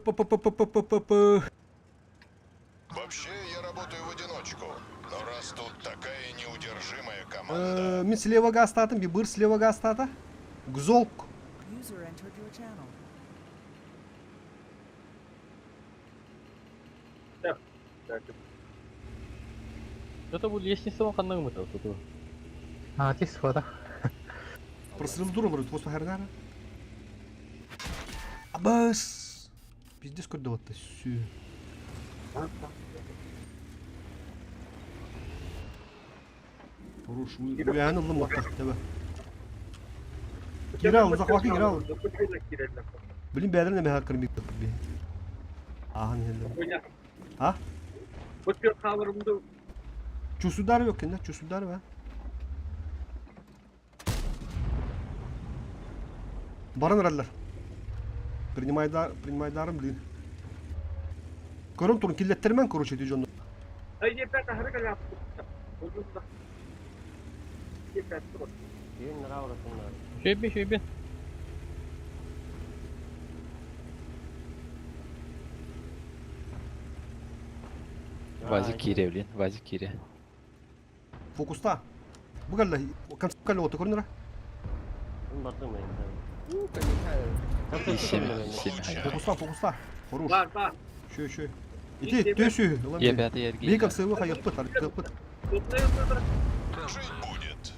П-п-п-п-п-п-п. Вообще, я работаю в одиночку, но раз тут такая неудержимая команда... Мин слева гаастаатым, бибыр слева гаастаата. Гзолк. User entered your channel. Это бу лестница ханна гымыта туту. А, ти сфота. Прострел дуралар, твой сахарнара. Абас! Пиздец көрдөбөттө сүү. Хорош, уяны ыллым отта, тебе. Кирал, захваты кирал. Блин, бәдер неме хакыр мик би. Ахан хелле. А? Чусудар yok кенде, чусудар ба. Баран эрэллэр. Принимайдар, принимайдарым, блин. Көрөн турун киллэттеримэн, короче, ити дьонну. Шөйбе, шөйбе. Вазик кире, блин, вазик кире. Фокуста. Бу кэллэ, концепт кэллэ оту көрүнэрэ. Исеме, Фокуста, фокуста. Хорош. Бар, бар. Шөй, шөй. Ити, төсү. Е, пятый эргий. Бейком сылы хайыппыт, арыктыппыт. Жить будет.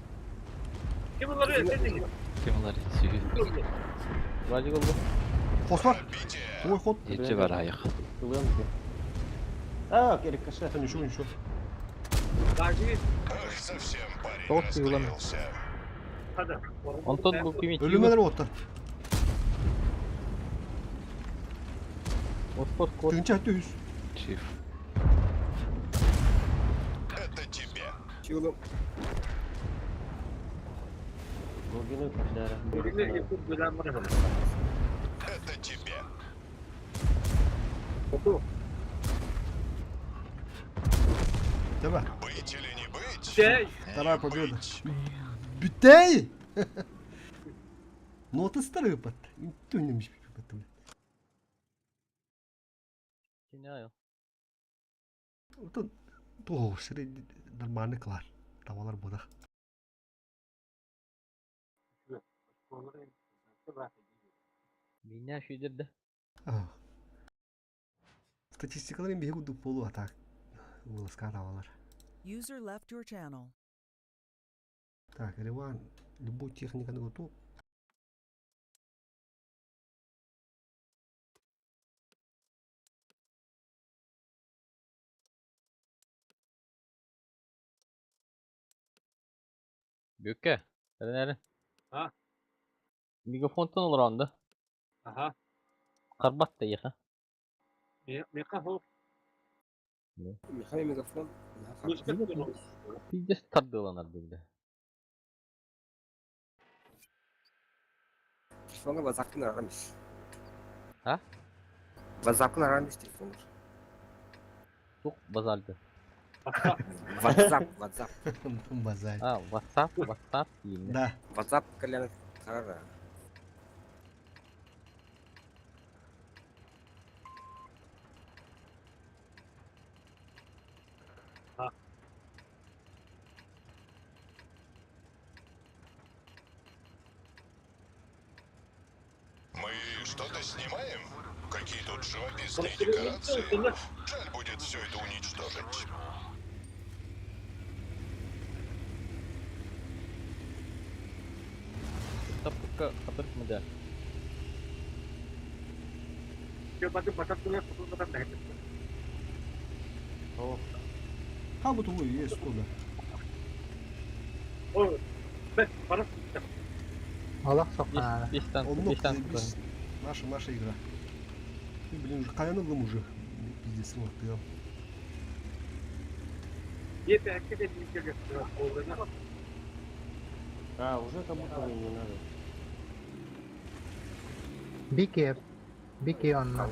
Ким олар Ким олар сүйі. Вазик oldu. Хос бар. Пробитие. Ой, ход. Ече бар аяқ. А, рикошет. Это ничего, ничего. Ах, совсем парень Тоқ сыйлан. расклеился. Онтон бу кими Өлүмелер отта. Оспор код. Тыгынча төс. Чиф. Это тебе. Чулым. Это тебе. Тебе. Быть или не быть? Вторая Не победа. быть. Бүтей! Ну ты старый пат. Түнемиш пат. Кине Тут то сире нормальный клар. Тавалар бодах. Меня шүйдерді. Статистикаларын беги курдук болу атак. Выласка тавалар. User left your channel. Так, Риван, любой техниканы готов. Бүкке. Әрін әрін. А? Мегафонтан олар онда. Ага. Карбат та еха. Меха хо. Михаил мегафон. Пиздец тардыланар бігді. Телефонга WhatsApp-кын арамис. А? WhatsApp-кын арамис телефонур. Туқ базальды. WhatsApp, WhatsApp. Базай. А, WhatsApp, WhatsApp деймін. Да. WhatsApp калена карара. Мы что-то снимаем? Какие тут живописные декорации. Жаль будет все это уничтожить. Тапыққа қатырық мыда. Как будто вы есть туда. Алах соққана. Бес танк, Он бес мог танк. заебись. Наша, наша игра. Ты, блин, уже каян углом уже. Пиздец, вот ты. А, уже как будто бы не надо. Бики. Бики онно.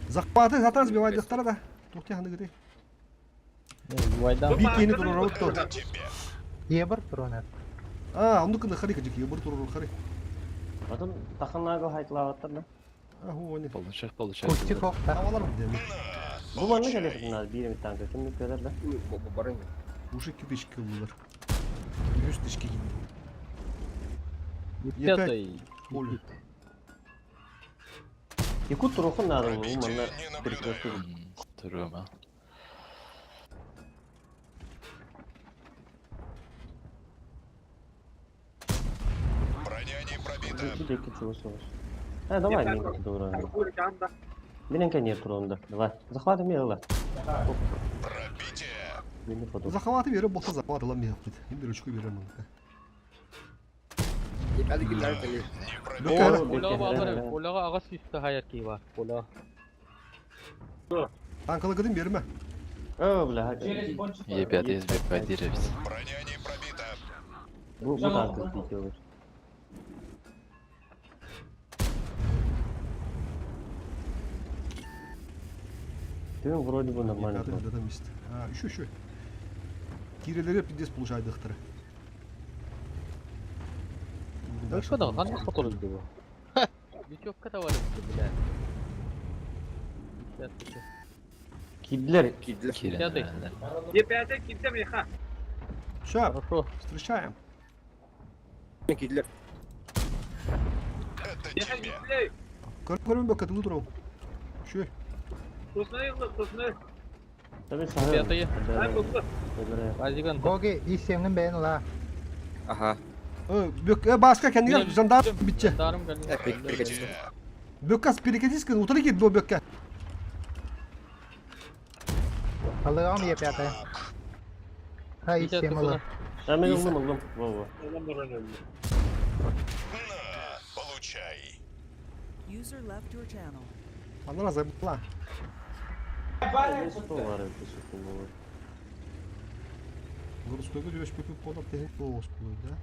Захваты затан сбивай доктора да. Тух ты ханы Вайдан. Бикини турурабыт то. Это тебе. Ебір туронет. А, оннук гына хары кыдьык, ебыр турur хары. Потом таханнааго хайтлаабаттар да. А, они. Получай, получай. Кустик охта. Авалар бу дemi. Бу манна кэлэ биир эмит танка ким көрөр да. Барын. Уже 2 тысячи кыллылар. 100 тысяч gitti. Пятый. Оля. Якут турухун надо бу Пробитие манна не наблюдаю. перекресток. Турума. Броня не пробита. Бу деки чугас олус. А, давай мен дура. Мен не турунда. Давай. Захватым мела. Пробитие. Мен фото. Захваты беріп, боқта захват аламын мен дейді. Мен бір очко беремін. Hadi günler teli. Не пробито. Бөккә Оляға бағалар, оляға ағас үсті хаят кей бар. Оляға. танкалы кыдым берме. О, бля. Е5 избегай деревьев. Броня не пробита. Бу бу танка бителер. Ты вроде бы нормально. Е5 да мест. А, еще, еще. Кирелері пиздец получайды ықтыры. Өшкадан қандай фотолог bu? Бечевка да бар еді, бля. Кидлер. Кидлер. Пятый. Е5 кидем еха. Все, Хорошо. встречаем. Кидлер. Это Еха тебе. кидлей. Көріп көрмін бөккә тылы тұру. Еще. Тосны тосны. Tabii sahne. Пятый. Ай бу. Базиган. Гоги, исемнин бэйин ла. Ага. Бөк, басқа кәндігер жандарм бітче. Дарым кәлі. Перекатись. Бөккә перекатись, утыры кет бу бөккә. Алыгам Е5. Ha исем ылы. Ha мен aldım aldım. Во во. На, получай. User left your channel. Анара забыла. Сто var это секунду. Городской көз өшпөкү қолап деген тоғыз да?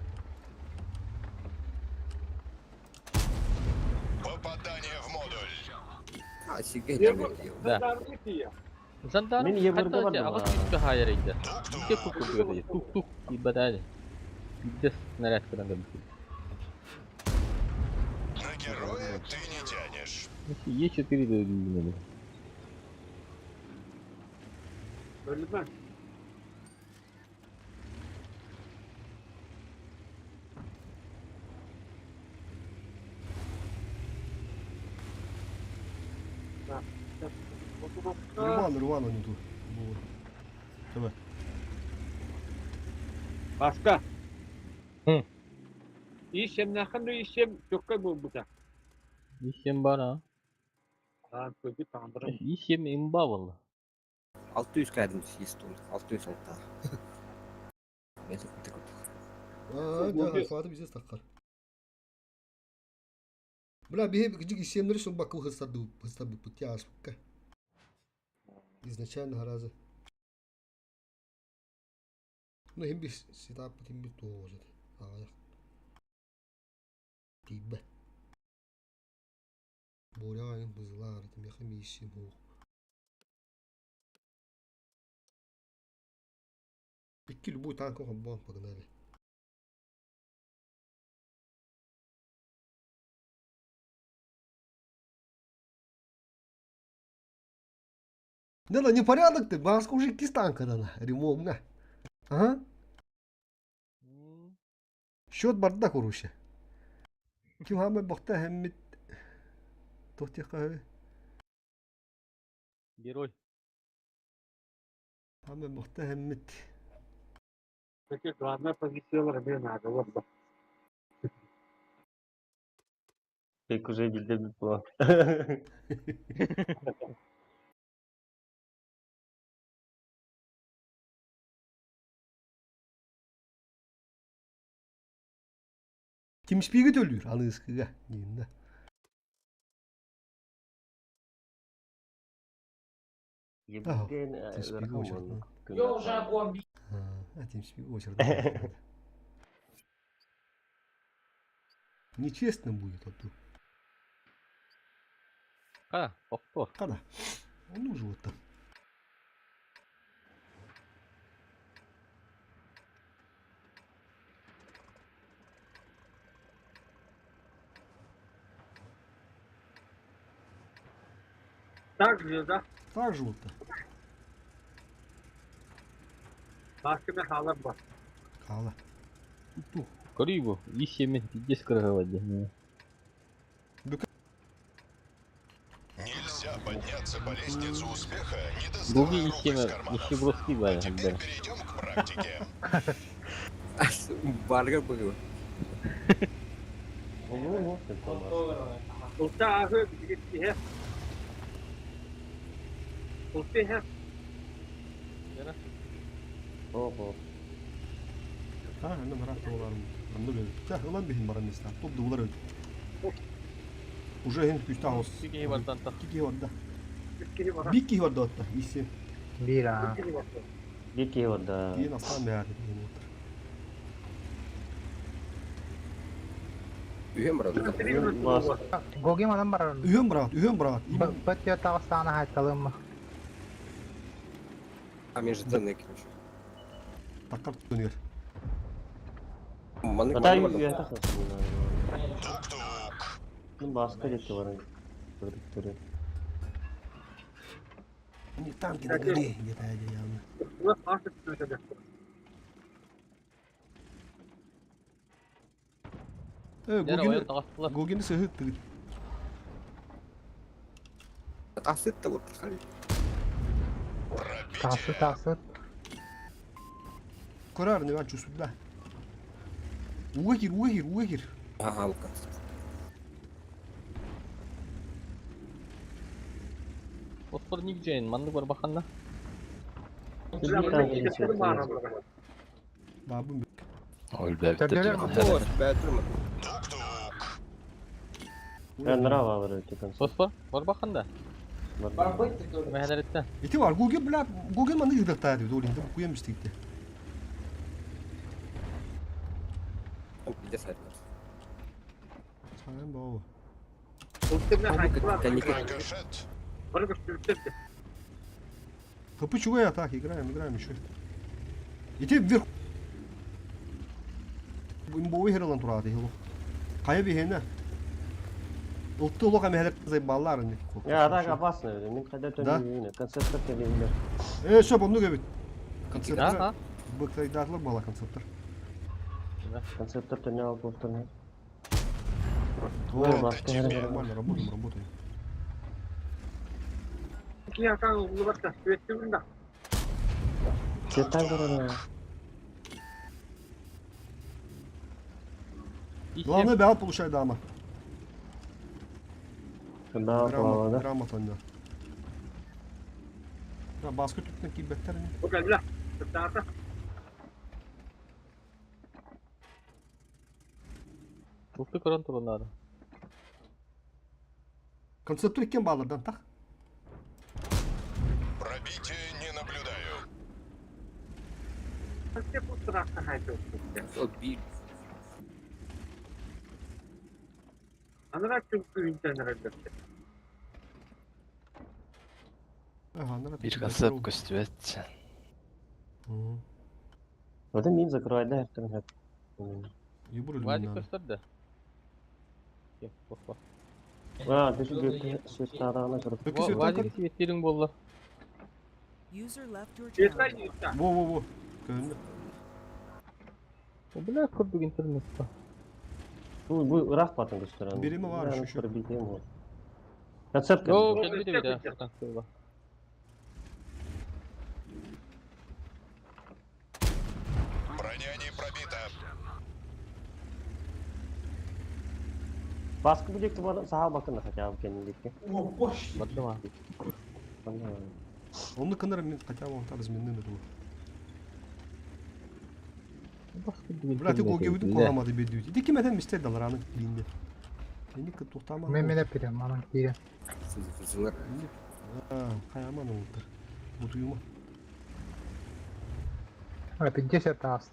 Попадание в модуль. А, сигей там Да. Жандарм. Мен ебірді бар да. Ағас үсті хаят еді. Тук-тук. Бите тук тук тук тук ибадали. Бите снаряд кыдан кәбі. На героя ты не тянешь. Е4 де Ölmem. Рвано, рвано не тут. Давай. Başka. Hı. İşem nakın işem çok bu bu da. Ишем бар а. Ha kötü tanrım. Ишем имба болды. 600 кәдім есту. 600 алта. Мен көп. А, да, Фаты bize takar. Бля, бихе гидик исемнери сон бакыл хыстады, хыстады путя аспка. Изначально харазы. Ну, хим би ситап хим би тоже. А, Тибе. Боря, бызлар, тем я хим исем ху. Икки любой танк он погнали. Да, да, непорядок ты, баска уже кистанка дана, ремонт, Ага. Счет бардак уруша. Ким хама бахта хэммит. Тохтиха Герой. хама бахта хэммит. Peki главная позициялар мен надо вот. Pek уже bildi bu. Ким спиги төлүр, аны ыскыга. Деймін да. Ебген Тим очередь. А, тим спиги очередь. Нечестно будет, а то. Қара, оқты. Када. Он уже вот там. Так же, да? Так же вот-то. Бааскына хаалар ба. Хаала. Көрүй бу, ис семен пиздец кырыһыла диэн. Нельзя подняться по лестнице успеха, не Буги доставая ис рук из семен карманов. нищебродский А баар теперь хандар. перейдем к практике. Баргар быһыы. Ол Улта ааһы билигин иһэ. Улта иһэ. О, А, аны барат оларым. Анны бер. Та, ылан биһин баран места. Топ дуулар өт. Уже хин күстә хос. Киһи бартан тах. Кики барда. Киһи бара. Бик киһи барда отта. Иси. Биир аа. Киһи бар. Биир киһи барда. Киин астан бәр диэн отыр. Үһүөн барар. Гоги манан барар. Үһөн барат, үһөн барат. Быт түөрт таҕыстаҕына хаайталыам. А мен же ценный, короче. Таққар түнер. Маннык Ата маннык барда. үйэ тахсар. Тук-тук. Ну баска диэки баран. Көрүктөрү. Не танки на горе, где-то явно. Улас ааһы түһэ. Э, Дьэ, Гогин ойон таҕыстылар. Гогин сыһыт тыгыт. Тахсыт да вот хали. Тахсы Пробитие. тахсы. Көрөр не чувствую, да. Уга кир, уга кир, уга кир. Ага, алка. Фосфор нигдьэйин, маннык барбаханна. Бабым. Өлбөбүттэр Төрдөлөр Ос, бәтүрмө. Тук-тук. Нрава бар өтө концерт. Фосфор, барбаханда. Бар. Мэһэлэриттэн. Ити бар, Гогин, бля, Гогин маны ыдыртаа дип, олинде куям истейді. Пиздец сайтлар. Саған бау. Рикошет. Хапы чугай атак, играем, играем еще. Ити вверх. Имбовый херлан турады хило. Кая бихене. Ултты улука мехелек зай баллар инде. Я а так опасно. Мин кайда Да? төндү концерттер келгилер. Э, шоп, онну кебит. А, Концерттер. а. Быктайдатлар бала концерттер. Концерттер төндү алып болуптур. О, Ой, баска тебе. Нормально, работаем, работаем. Сеттан көрөр. Главное, бал получай дама. Да, Грамотно, да. грамотно, да. Да, баска түптен кийбеттер. Улты көрөн туруннаары. Концептур иккен баллардан так. Пробитие не наблюдаю. Ол би Ага, надо. Бир концепт көстүбэт. Ода мин закрывай да эртең. Юбур Вадик көстөр да. Кем, фосфор. А, ты сеттарана көрүп. Вадик сибеттериң болла. User left your channel. Во, во, во. Көрүнү. О, бля, көрдүк интернет ба. Бу бу ыраах батын көстөр. Бириме бар еще, еще. Билбейм. Концерт. О, келбеди бир, концерт ба. Броня не пробита. Баскы бүлекти бар саха бакын хотя бы кениликке. Барды ма. Онны кыныр мен хотя бы он разменный думаю. Бля, ты гоги уйдун коламады бедүйт. Ити ким этен мистер далар аны бинде. Эни кыт токтама. Мен мен эпирем, манан киирем. сызылар. Каяман олтыр. Бутуюма. А, 50 тааст.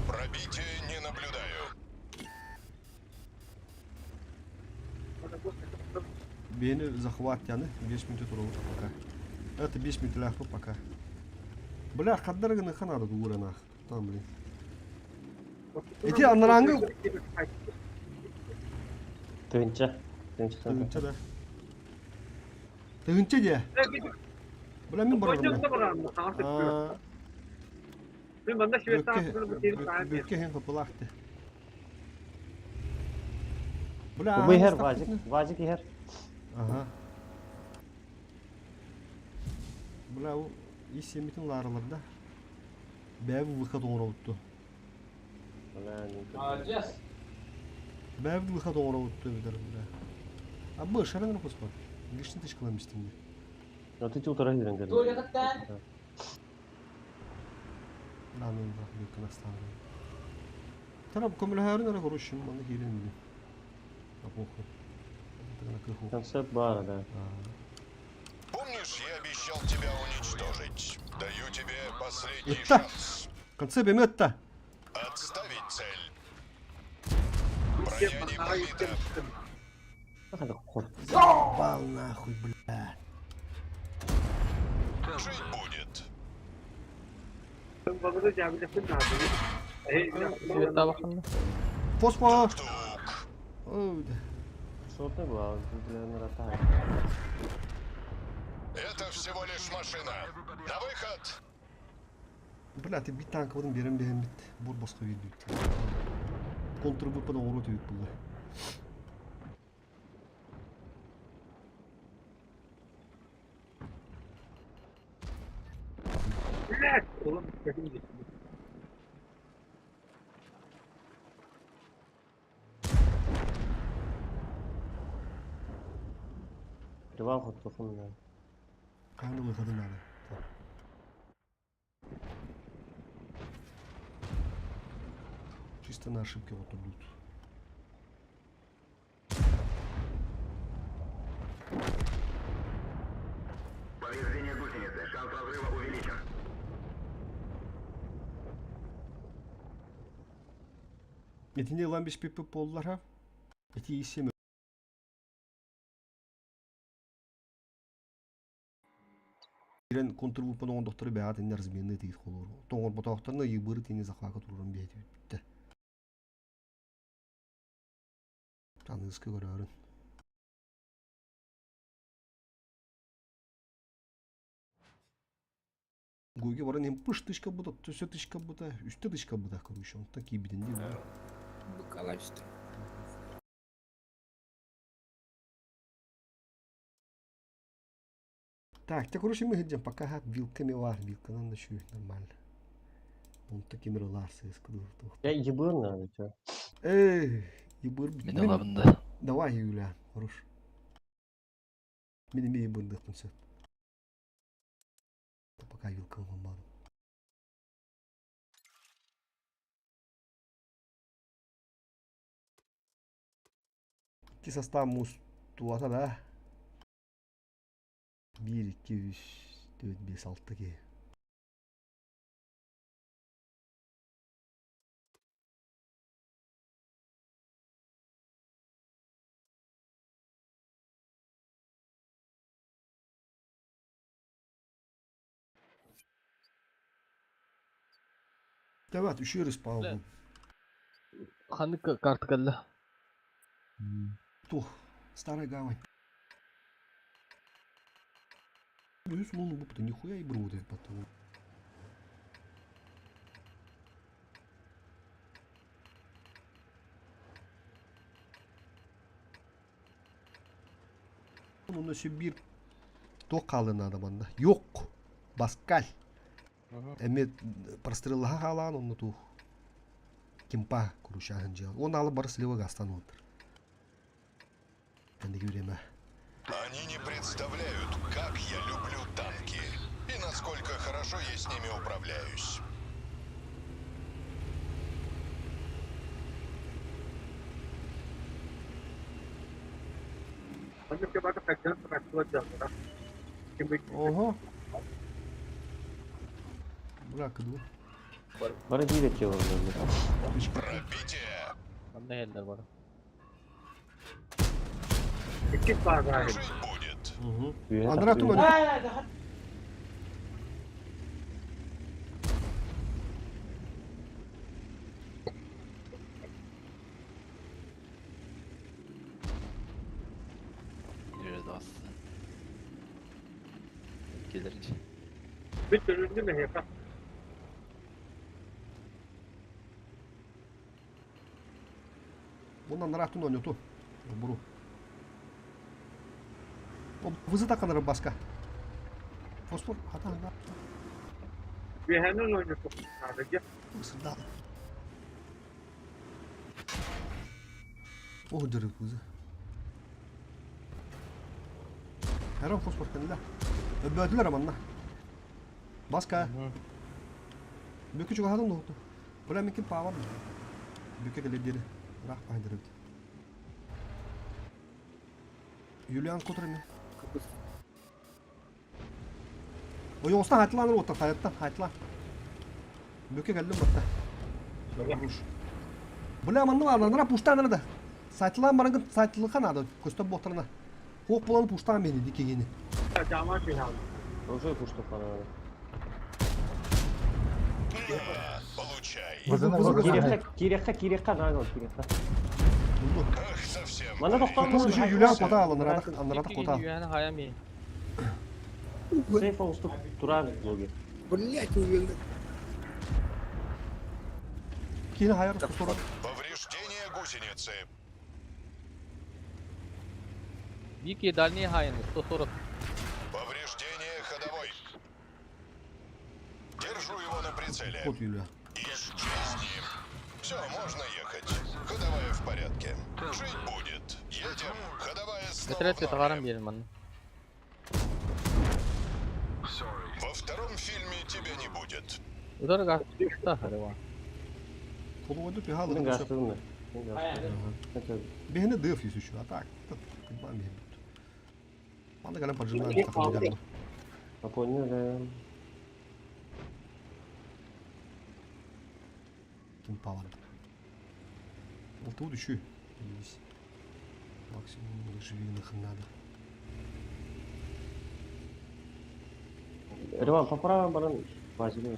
Пробитие не наблюдаю. Бени захват яны 5 минут туралы пока. Это 5 минут ляхпы пока. Бля, хаддарганы ханады дуурана. Там, блин. Эти анрангы Тыынча. Тыһыынча да. Тыһыынча диэ. Бля мин барарым. Мин манна Бүккэ иһин хапылаах ти. Бля, Бу иһэр Вазик, Вазик иһэр. Ага. Бля, ол ис сиэмитин лааралар да. Бэйэбит выход оҥоробут Молодец. Бэйэбит выход оҥоробут эбэтэр бля. А бы шаран хоспор. Лишний тычкалам истинде. Но ты утара жүрен кэлдим. Лаанын бак бүккэн астаары. Тарап көмөлөһөрүн эрэ короче манна киирэн билин. А похуй. Концепт баара да. Помнишь, я обещал тебя уничтожить? Даю тебе последний Ытта! шанс. Концепт эметта! Отставить цель. Броня не пробита. Заебал нахуй, бля. Жить будет. Фосфор! Тук. Ой, да. Шотный была, бля, наратаев. Это всего лишь машина. На выход! Бля, ты бит танковын берем берем бит. Бур босқа бит. Контр выпада оңоро төбүт булды. Блядь! Oğlum kötü geçti. Привал хотуохум да. Хааны выходы надо. Чисто на ошибке вот тут. Повреждение гусеницы. Шанс разрыва увеличен. Этини ылан биспиппит буоллар ха. Эти исем Ирен контрвупан оҥордохтору бэйэҕэ итиннэ разменный тиит холуур. Тоҥорботоохторуна ыйбыыры тиини захвакка туруоран биэрбит бүттэ. Аныгыскы көрөөрүн. Гуги баран иһин пыш тычка бута, төсө тычка бута, үстэ тычка бута, короче, онтон киирбитин дии бу. Быкалайсты. Так, те, короче, мы идем, пока вилками лар, вилканан да чуй, нормально. Он таким рылар сыскы Я ебыр надо, чё. Эй, ебыр. Мин ылабын да. Давай, Юля, хорош. Мин эмиэ ебырдыхпын сөп. Пока вилка ылбамманым. Икки состав мустуата да. Биир, икки, үс, түөрт, биэс, алта киһи. Давай, еще раз паузу. Ханнык карта кэллэ? Тух, старая гавань. Боюсь, луну бупта нихуя и бруды потом. Онно биир туох хаалыан наада манна? Юк! Баскаль! Эмиэ простреллаһа хаалаан онно туох кимпа куручааһын дьыала. Уонна алы бары слева гастан уонтар. Кэнники время. Они не представляют, как я люблю танки и насколько хорошо я с ними управляюсь. Ого. Бля, кыдыл. Бары биир өттө олордулар. Пробитие! Манна иһэллэр бары. Жить будет. Үөһэ Андрей тахсыы. Туман. Мин төлөннүм эһиэхэ. Уонна анараа өттүн оонньоту. Буру. Вызы таканары баска. Фосфор хата Үөһээнэн оонньоту. Наада Ысырдаал. О, дырык вызы. Эрон фосфор кэллэ. Өбөөтүлэр аманна. Баска. Бүкү чугаһатын дуһуту. Бля, мин ким паавар. Бүкө кэлэр диэри. Ыраах баһындырыбыт. Юлиан Кутрами. Ойоҕостон хайтылаан уоттар хайаттан хайтылаан. Бүкө кэллим батта. Руш. Бля, манна баар, нара пуштаан да. Сайтылаан барангын сайтылыха надо, көстөр буоттарына. Хуох булан пуштаан бени дикигини. Жаман түһэҕин. Уже пуштуха надо. На, получай. Вызына Вызы- вызына. Кириэххэ, кириэххэ, кириэххэ наада ол кириэххэ. Ах, совсем. Манна тохтоон Потом еще Юлиан кота ал, анарата кота. Үөһэни хайан би. Сейф оҕустук турар логи. Блять, увели. Кини хайар сорок. Повреждение гусеницы. Вики дальний хайын 140. Повреждение ходовой. Держу его на прицеле. Кот Юлиан. Исчезни. Все, можно ехать. Ходовая в порядке. Жить будет. Едем. Ходовая снова Бэтэрээт в норме. таҕаран биэрин манна. Во втором фильме тебя не будет. Удар гаста харыва. Полуойду пихалы. Мин гастырмын. Мин гастырмын. Бехне дыф есть еще, а так. Кудбам бехне. Манда галям поджимаем. Понял. Ким павар. Ол еще. Максимум живиных надо. Риван, поправим баран. Базилий.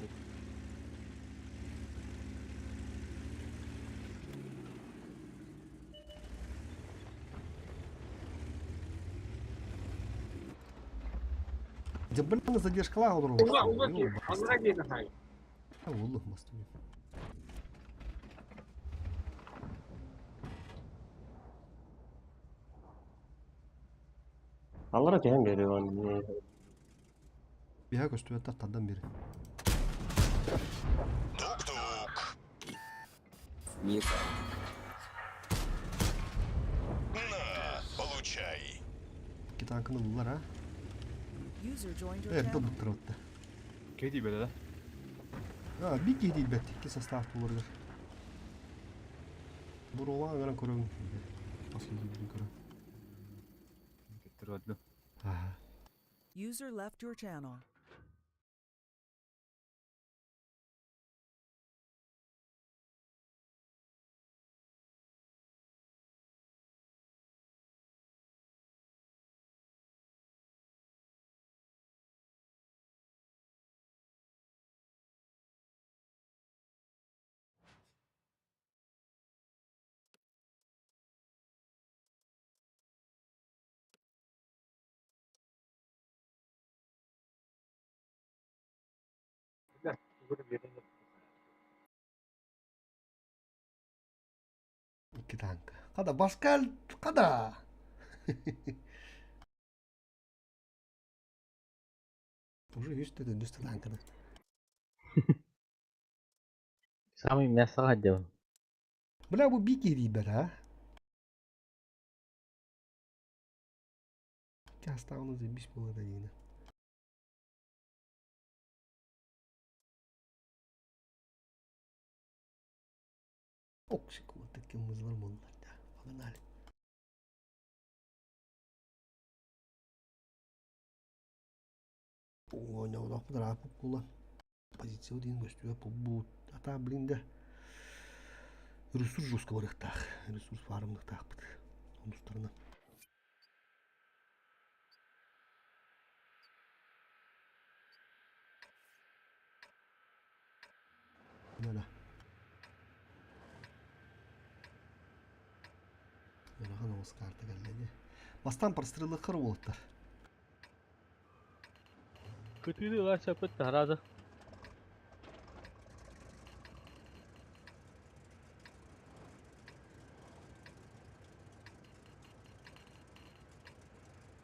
Дя блин, задержка ла Уга, уга киир. Анараа киирин хайын. Уллух мастуми. Аллара түһэн бери Риван. Биһа көстүбэттэр тардан бери. Тук-тук. Мир. На, получай. Китанканы ыллар а. User joined your Эрдэ channel. буттарабытта. Кеди бele да. А, бик киһи бет икки состав туларыгар. Бурула аңаран көрөҥ. Бас киһи көрөҥ. Кеттербатлы. Аха. User left your channel. Икки танка. Када Паскаль, када. Уже үс дедин, үс танканы. Самый мясо отдел. Бля, бу бик киһи бер, а? Кастауны заебись было да Оксик, вот таким мызлар да. Погнали. Оонньоодох бу Позиция один көстүө бу ата блин да ресурс жестко барыктаах ресурс фармныктаахпыт онустарына Мына. Ырахан оҕус карта кэллэни. Бастан прострелы кыр буолуттар. Кытыыны ылар сөппүт таһараада.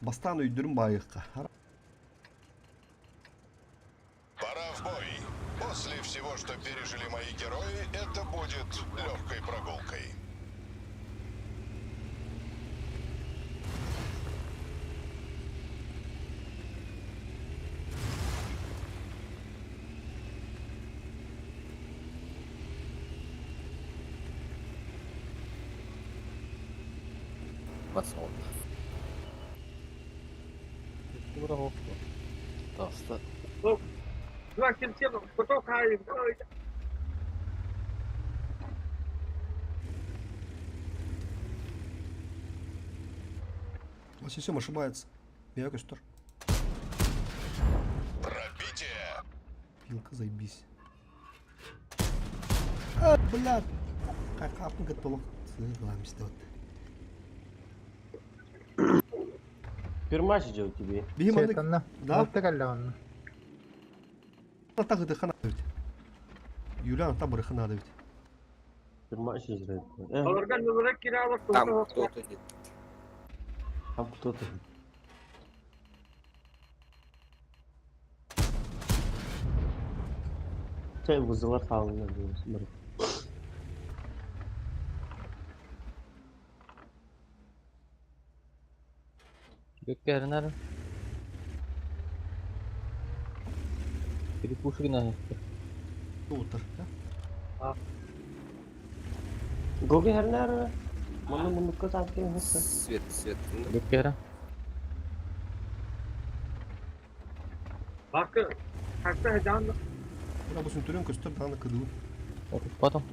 Бастаан өйдөрүн баайыахха. Пора в бой. После всего, что пережили мои герои, это будет легкой прогулкой. Басол. Таста. Система ошибается. Я көстөр. Пробитие! Пилка заебись. А, блядь. Какапын кыттылык. Сыгыламыз вот. Пермач идет тебе. Биһи маннык Сетанна. Да. Алты кэллэ онно. тагыды хана бит. Юлиан та барыхына бит. Пермач идет. Там кто-то идет. Там кто-то. Чай вызывар хаалына бар. Gökkerler. Перепушина. Утыр. Гоги хернер. Маны муннукка таапкин хысса. Свет, свет. Gökkere. Мына бу сүнтүрөн көстөр дааны кыдыы. Потом.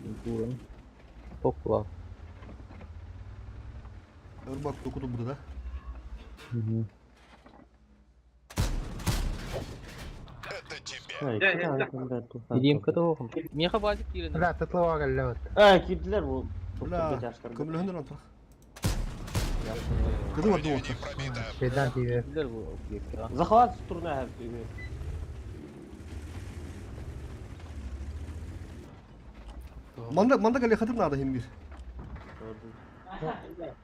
Токла. Өрбак токуду буда да. Это тебе. Идем к этому. Меха базик кирен. Бля, тытлыга кэллэ вот. А, кирдилер бу. Бля, көмөлөһөндөр антар. Кыды бар Броня дуотар. не пробита. Шейдан тиибэ. Билер бу Gökkere. Захват турна хәп. Манда манда кале хатыр нада хим бир.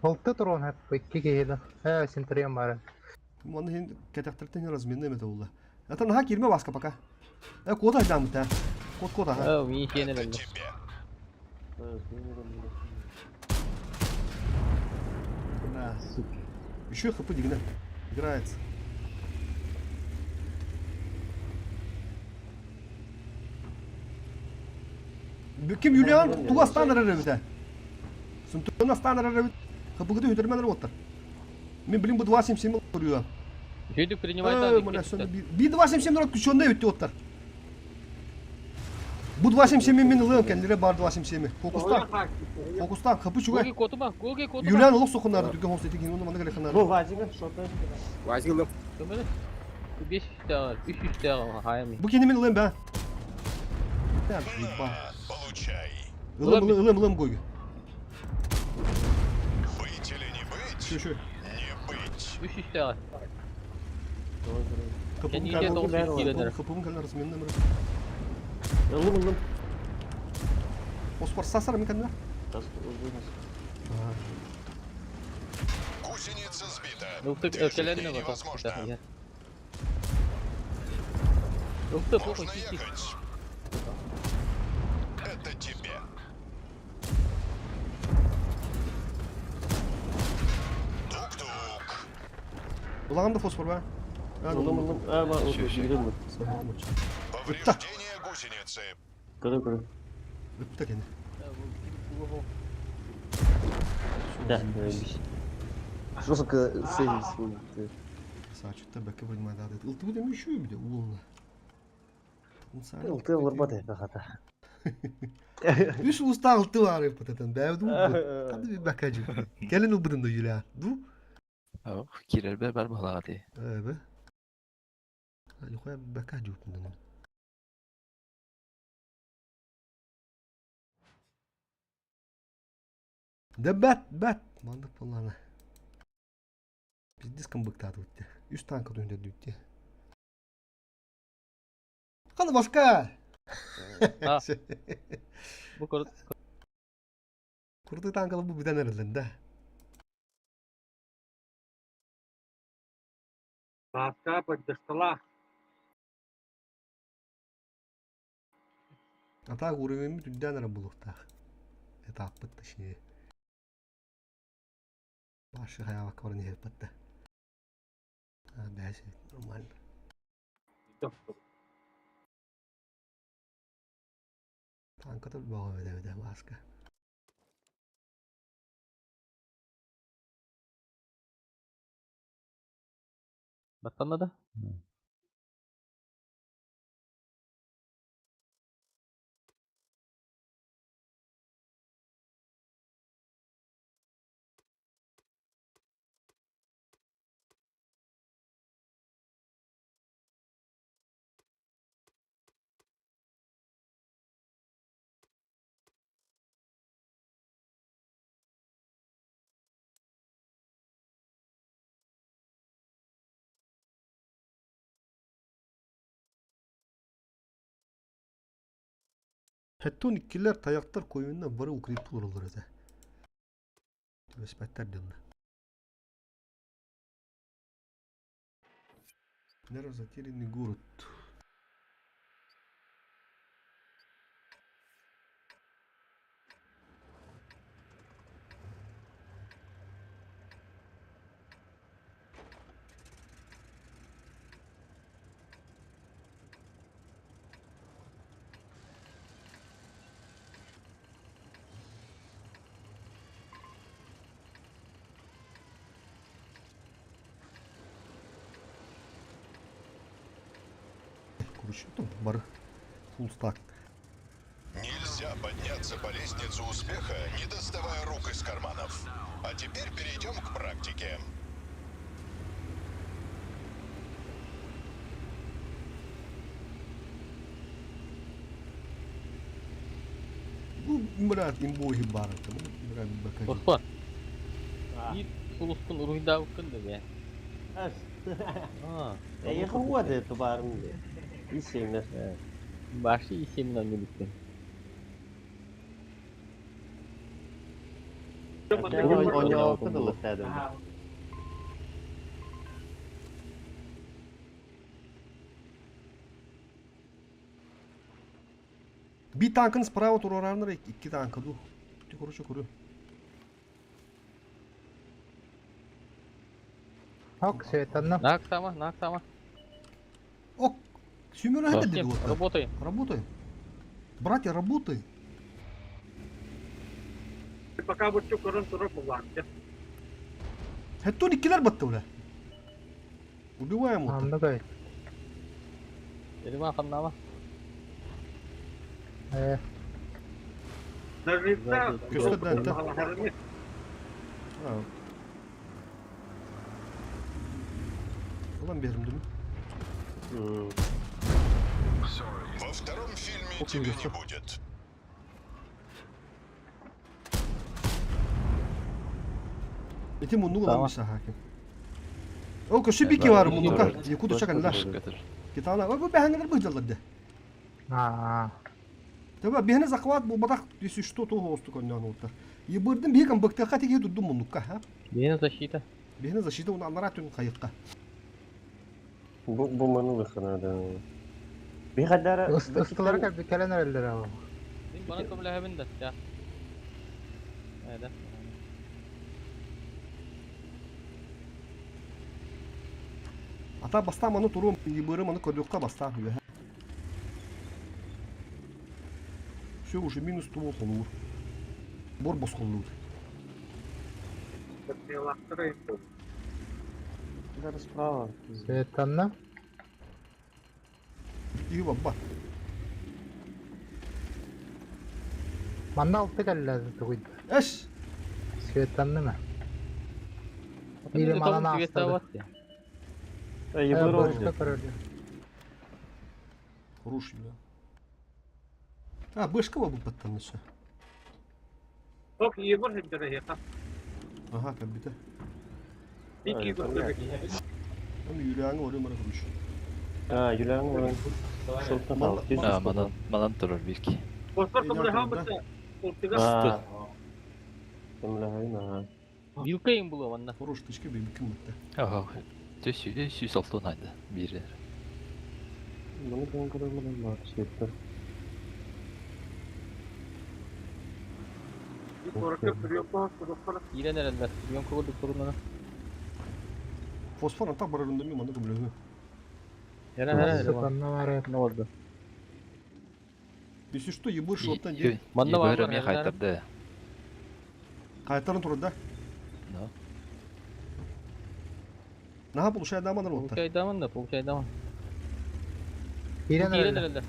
Алты турон хэп икки киһи Э, сентриям бары. Манда хин кетектертен разменный мете улла. Это наха кирме баска пока. Э кода айдам та. Кот кода ха. Э, ми хене Это белде. тебе. Да. Еще хп дигна. Играется. Ким Юлиан туга станар ребите. Сунтуна станар ребит. ХПГ үтерменер оттар. Мен билим бу 277 көрүө. Жүйдүк принимай Э, мына сонда би 277 рот күчөндө өттү оттар. Бу 277 мен ылыам кендире бар 277. Фокустан. Фокустан хп Гоги чугай. котума, гоги котума. Юлиан улук сокунары дүгө хонс этигин уну манда келе Бу вазига шота. Вазилов. Көмөлө. 5 тагы, 3 тагы хайми. Бу кени мен ылыам ба. Так, ба. На, получай. Ылым ылым ылым гойгу. Быть или не быть? Шү шү. Не быть. 3 тагы. Хпм Кенниде тоғыз киленер. ХПм калар разменный мыр. Ылым ылым. Оспор сасар мен кәдімгі. Гусеница сбита. Ылтык Движение өкеленне бар. невозможно. Ылтык похуй Можно тихо. ехать. Это тебе. Тук-тук. Улаганда фосфор ба. Ылым ылым. А, ба, ылым. Повреждение гусеницы. Көрө көрө. Үптә кене. Да, Жестко сейвис. Сачытта бәкке принимай да. Ылты будем еще биде улна. Ылты ылырбат хата. Үш уста ылты бар пататан. Бәү ду. Кады би бәкәҗи. Келин ылбыдын да юля. Ду. Кирер бер бар балады. Эбе. Юхая бәкәҗи үпүндөн. Да бәт, бәт. Мандык болланы. Пиздец кымбыктады үтте. Үс танка дүнде дүтте. Ханы башка. А. Бу көр Курдук танкалы бу бүтэн эрэллэн да. Бааска поддержкалаах. А так уровеньмит үрдээн эрэ буолуохтаах. Этаппыт точнее. Башы хаябакка баран иһэрбэт да. А, бэс, нормально. Танката бөҕө эбит Бааска. Баттанна да? Хеттон иккилэр тайахтар койунна бары укрепи олороллор этэ. Түбэспэттэр дьонно. Нерв затерянный город. Короче, там бары full stack. Нельзя подняться по лестнице успеха, не доставая рук из карманов. А теперь перейдем к практике. Бу брат имбоги бары там, брат бакари. Оспан. Биир сулускун уруйдаабыккын да бээ. Ас. Аа. Эйиэхэ уот тубаарым дии. Исиэмнэр. Баши исиэмнэн билиттин. Оньоокку дылыттаадым. Bir tankın справа туруорарнар икки танка ду. Ти короче көрү. Ок, светанна. Наактама, наактама. Ок, Сюмер это Кем? вот. Работаем. Работаем. Братья, работаем. Пока вот көрөн турар булаан. Хеттон иккилер батты бля. Убиваем вот. Оннук эбит. Эриман ханнама. Э, Нажимна. Көстөр да, да. Ulan берим değil mi? Во втором фильме Окей, тебя не всё. будет. Эти муннуга Tamam. lan bir hakim. О, көші бики бар муннука. Якуту чакан ла. Китана. Ой, бу бәһәңгәләр быйдалар да. аа. Таба бихне захват бу батак если что то хосту коньян ултар. Ебырдым бихкан быктаха теге дудум муннука, ха. Бейне защита. Бихне защита уна анара түн кайыкка. Бу бу манулыхына да. Бихадара Ыстылар кэлби кэлэн эрэллэр ау. Мин бана көмөлөһөбүн да. Я. Эдэ. Ата бастам аны турум, ебырым аны көрдүккә бастам. Все уже минус туол холур. Бор бос холур. Справа. Светанна. И баба. Манна алты кэллэ тугуйда. Эш. Светанна ма. Или манан аастады. Ебыр Башка көрөлөр. Хороший, да. А, бышка бу баттан все. Ок, ебыр хеддere Ага, как бите. Ики понятно. Там Юлиан говорю, мара короче. А, Юлиан баран. Шотна Манна- тал. А, манан, манан турар бирки. Фосфор Эйден көмөлөһө турар да. бытта. Ортыга. А. Көмөлөһөйүн, аха. Вилка им булуо манна. Хорош тычка бейбикин бытта. Ага. Төс сүүс алтын айды. Биир. Маны көн көрөмүн бар сеттер. Коракка приемка фосфор. Киирэн эрэллэр. Приемка курдук турунана. Фосфор антах барарында мен манна көмөлөһө. Эрэ эрэ эрэ. Сытанна бар. Не болды. Если что, ебыр шоттан де. Манна бар, Ебыр бар, эмиэ эрэ. хайтарды. Кайтарын турар да. Но. Наха получай даманар отта. Получай даман да, получай даман. Киирэн Киирэн эрэллэр. эрэллэр.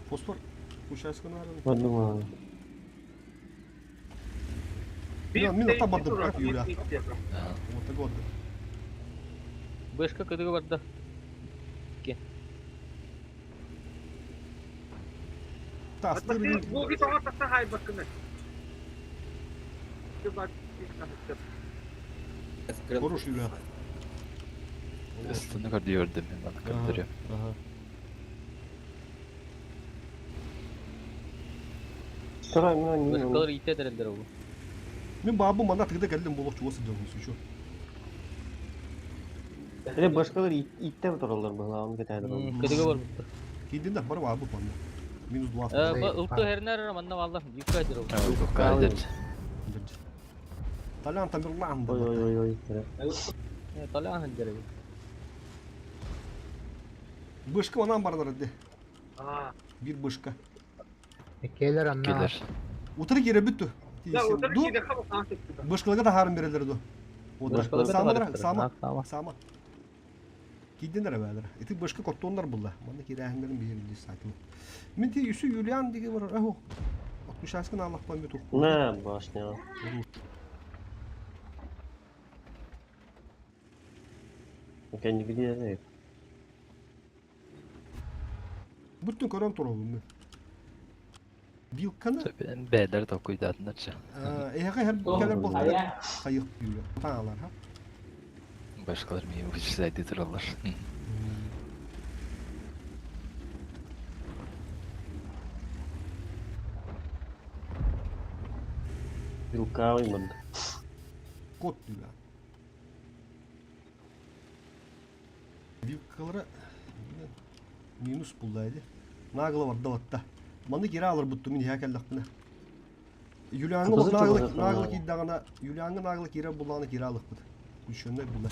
Фосфор. Получайскын арын. Подумал. Мин мин ата бардым как Юля. Ага. Вот так вот. Бэшка кыдыгы барда. Тастыр. Буги тоҕо тахса хайбаккыны. Хорош Юля. Ыстыны көрдү мен маны көрдөрүм. Ага. Тура мен не. Бэшкалар итэ эрэллэр ол. Мен бабым мана тыгда келдим болок чугасы дагы еще. Эле башкалар иттеп тураллар была, он кетеді. Кыдыгы бар бутта. Кийдин да бар бабы манна. Минус 2. Ылты эрнер манна валла. Вилка дир ол. Кайдыр. Талян Тамерлан. Ой ой ой ой. Талян ханжар. Бышка онан бардар де. Аа. Бир бышка. Келер анна. Келер. Утыры кире бүттү. Я утары Ду. киде хабы хаан кетти. Бышкаларга да харын берелер ду. Бышкаларга да Сама барыптыр. сама Сама. сама. Кийдин бәлер. Ити бышка коттоннар булла. Манда кирәһеннәрен бир сайтын. Мен ти үсү Юлиан диге бар. Ахо. 60 Аллах память тух. На башня. Kendi gidiyor. Бүтүн көрөн турабын мен. Билканы Бээлер токуйдаатынарчы. эһэгэ хэр келер болтар. Кайык Юля. Таалар ха. Башкалар мии вычислять тураллар. Вилка оймад. Кот Юля. Вилкалара минус буллайды. Наглы бар даватта. Маны кире алыр бутту мин хәкәлләк Юлиаңы Кызыл наглы чыбык наглы ана. киддагына Юлиаңы наглы кире булланы кире алык бут. Күчөннәй булла.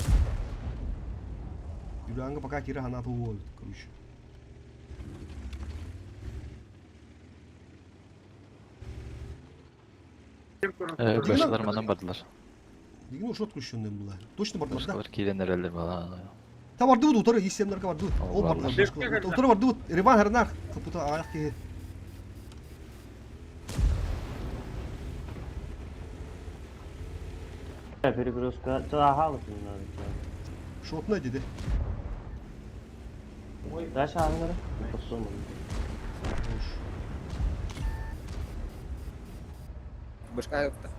Юлиаңы пока кире ханаты болду, короче. Башкалар манан бардылар. Деген ушот күчөннәй булла. Точно бардылар да. Башкалар киирен эрелер бала. Та барды бут утары исемнәргә барды. Ол Ол бардылар. бардылар. башкалар. Утары барды бут. Реван хернар. Капута аяк ки. Перегрузка. Та надо. Шотна диде. Дальше аңнары. Потом. Башка юкта.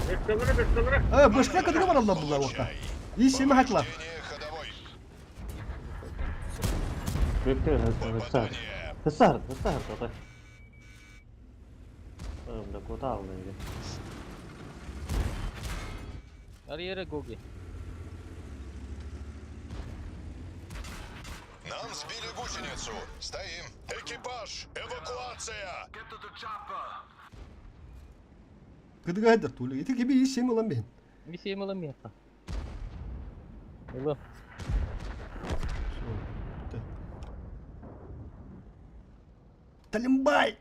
Бешкалары бешкалары. Э, башка кадыга баралар буллар вакта. Исеме хатлар. Повреждение ходовой. Бектер, Попадание. Хысар, хысар, тоқай. Да кота алды. Ариэре гоги. Нам сбили гусеницу. Стоим. Экипаж! Эвакуация! Кыдыга хайдар тулы. Ити кеби исеме улан бен. Мисеем алам миэхэ. Ыла. Талимбай!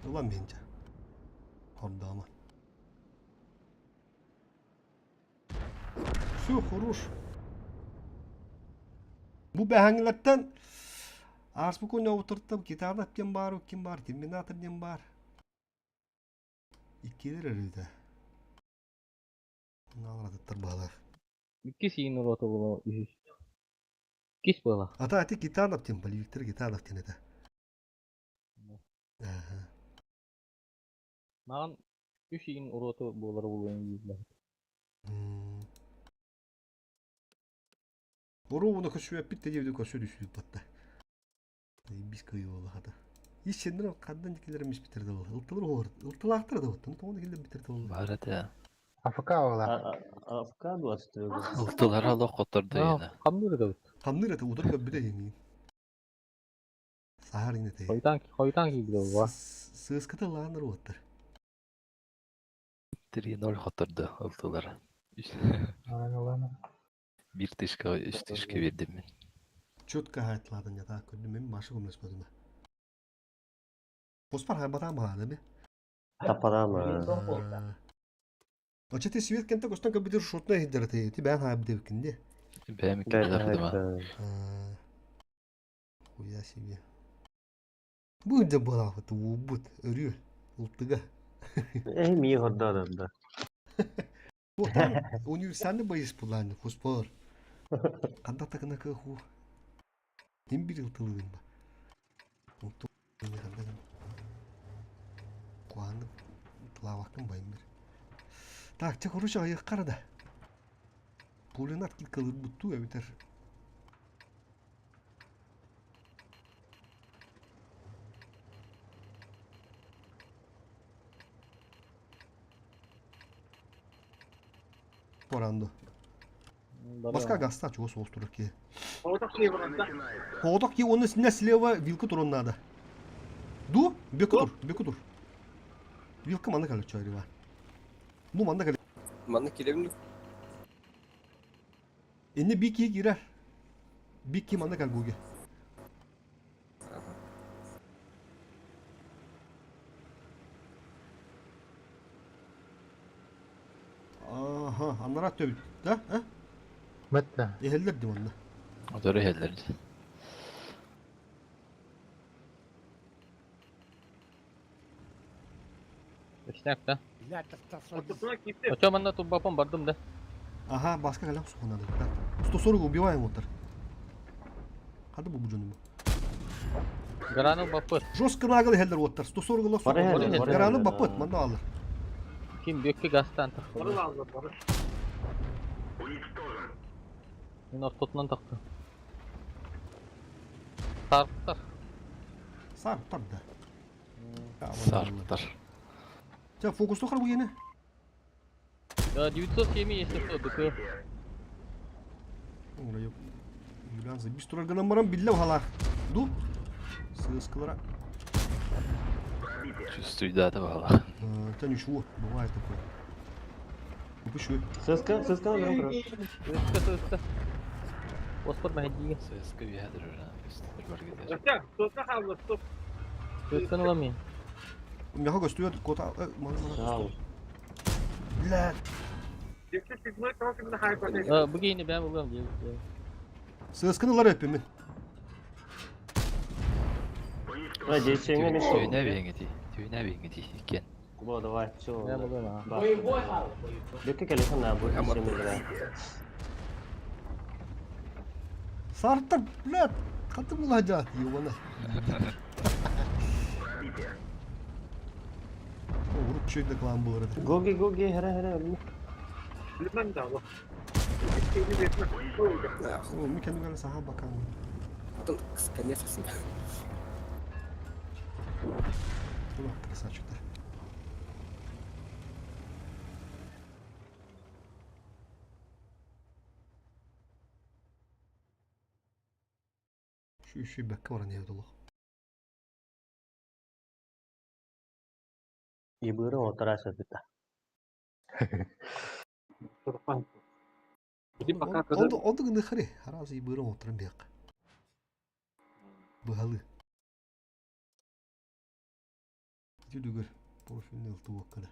Улан бен жа. Хордама. Все, хорош. Бу бәһәңләртен Арс бу көне отырттым, гитарда кем бар, ким бар, терминатор дем бар. Иккилер өрүдө. Налар балар. Икки сиин урота була үһүс. Кис була. Ата ати гитарда тем, боливиктер гитарда тем это. Ага. Маған үс иин урота буолар булуун дииллэр. Боруобуна көрсүбэппит да диэбитин көрсө түсүбүт батта. Бис кыайыы хата. Ис сеннер хандан дикилер эмиспитер да бол. Ылтылар оһор. Ылтылаахтар да боттан. Тоҕо киллер битер да бол. Бар этэ. АФК ола. АФК 22. Ылтылара олох хотторду yana. Хамныр да бут. Хамныр это удар көбүтэ деңин. Сахар инете. Хойтан хойтан кийбит була. Сыската лааныр оттар. 3-0 хотторду ылтылара. Bir тышка, үс тышка бердим мен. Четко хайтладан я так көрдүм мен башы көмөлөспөдүм. Поспар хайбатам хааны бе. Тапарама. Очете свет кенте көстөн көбүтүр шотна хиддерте ти бән хайб дебкинде. Бәм килдердим. Хуя себе. Бу да была вот убут өрү ултыга. Э, ми горда да. Бу там универсальный боец булан хоспор. Канда такына каху. Ким бир ылтылыгын ба. Улту канда Куаны тылавакын байым бир. Так, те короче аяк карада. Пулемет килкалыр бутту эбитер. Порандо. Баска гаста чего соус турки. Хоодок ки оны сине слева вилка турон надо. Ду, беку тур, беку тур. Вилка манда кале чайрыва. Ну манда кале. Манна келемин. Энне бики кирер. Бики манда кал буге. Аха, аннара төбүт, да? А? Бетте. Эхеллер дим онна. Одору хеллер. Ишнәк да. Очо манна туббапын бардым да. Ага, баска калям суханады. Да. 140 убиваем отыр. Кады бу бужону. Гараны бапы. Жестко нагыл хеллер оттар. 140 лох. Бары хеллер, бары Гараны хеллер, бапыт, да. манда алыр. Ким бөккө гастан тахты. Мен ортотунан такты. Сарптар. Сарптар да. Сарптар. Ча фокусту кар бу ене. Да, 907 если что, ДК. Оңра yok. Юлиан за бис турар гынан барам билле хала. Ду. Сыскалара. Чувствую, да, это было. Да ничего, бывает такое. Выпущу. Сыска, сыска на гром. Сыска, сыска. Оспор мәһәдиге. Сыска биядыр уже. Сысканы ламин. Мяха гостует кота. Блядь. Бүгін бәм улам дип. Сысканы лар өппемин. Ой, дечеңе не шо. Түйіне беңети. Түйіне беңети. Екен. Бо, давай, все. Бәм улам. Бөккө келесен на бу ишеме Сарттар, блядь. Каты була ёбана. Уруп чөйдө клан булар эди. Гоги, гоги, хере, хере. О, ми кенди саха бакан. Потом конец всем. Ула, красавчиктар. Şu şu бәккә баран ебет олох. Ибыры отыраса бит. Онду онду гыны хари. Харазы ибыры отыран бияк. Быһалы. Жүдүгөр профилин ылты баккана.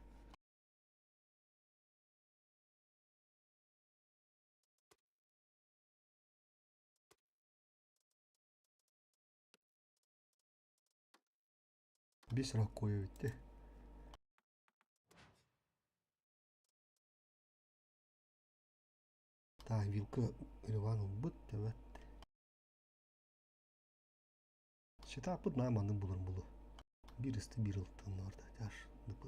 Бес рак коя битти. Та вилка Иван быт evet. Чита пыт наманын булыр булу. Bir исти bir ылтын орда. Жаш. Дыпы.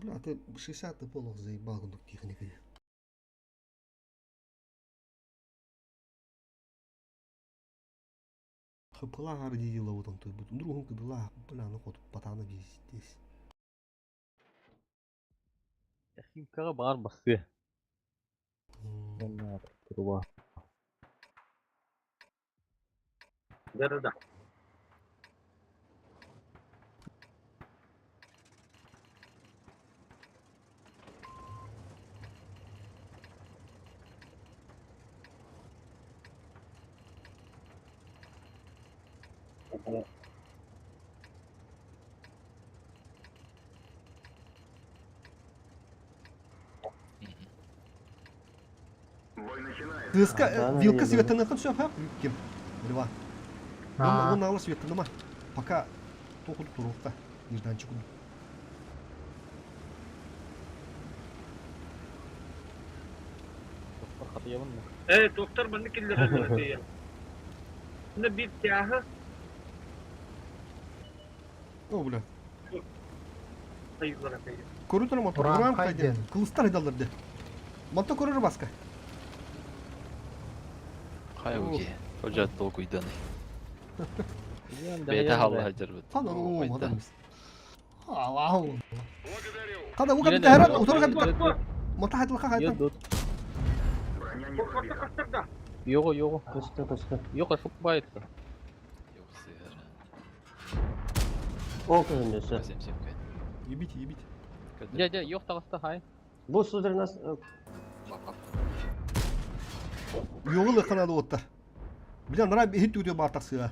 Бля, ты 60 полох заебал курдук техникой. Хыпылаах дии лабытан туйбут. Другун кыдылаах, бля, ну хоту патана здесь. Химкаҕа баар бассыа. Труба. Да-да-да. Бой начинается. Тыска, Да, вилка наверное. светыныхын сөп ха? Ким? Льва. Аа. Он алы светыныма. Пока тохуду туруқта. Нежданчик. Хатыйабын да. Э, доктор манны киллэрэллэр этэ. Мына биир тяга О, бля. сайылар этэ. Көрүтөр мотор. Уран Уран хайден. хайден. Кылыстар айдаллар де. Манта көрөр баска. Хайа уги. Ожат толкуйдан. Билиэн Бэйте да халла хаджарбыт. Хан о, Хайда. мадам. Аллаху. Благодарю. Када уга Билиэн бит хәрәт, да- утыр га Мата хайдылха хайдан. Йо, Броня не пробита. Його, його. Көстө, көстө. Його ошибается. Yok сыгара. О, көһүннөсө. 87. Ебите, ебите. Дя, дя, йох таҕыста хай. Бу сударь нас Йоғыл қанады оттар. Бля, нара хит өте бар тақсыға.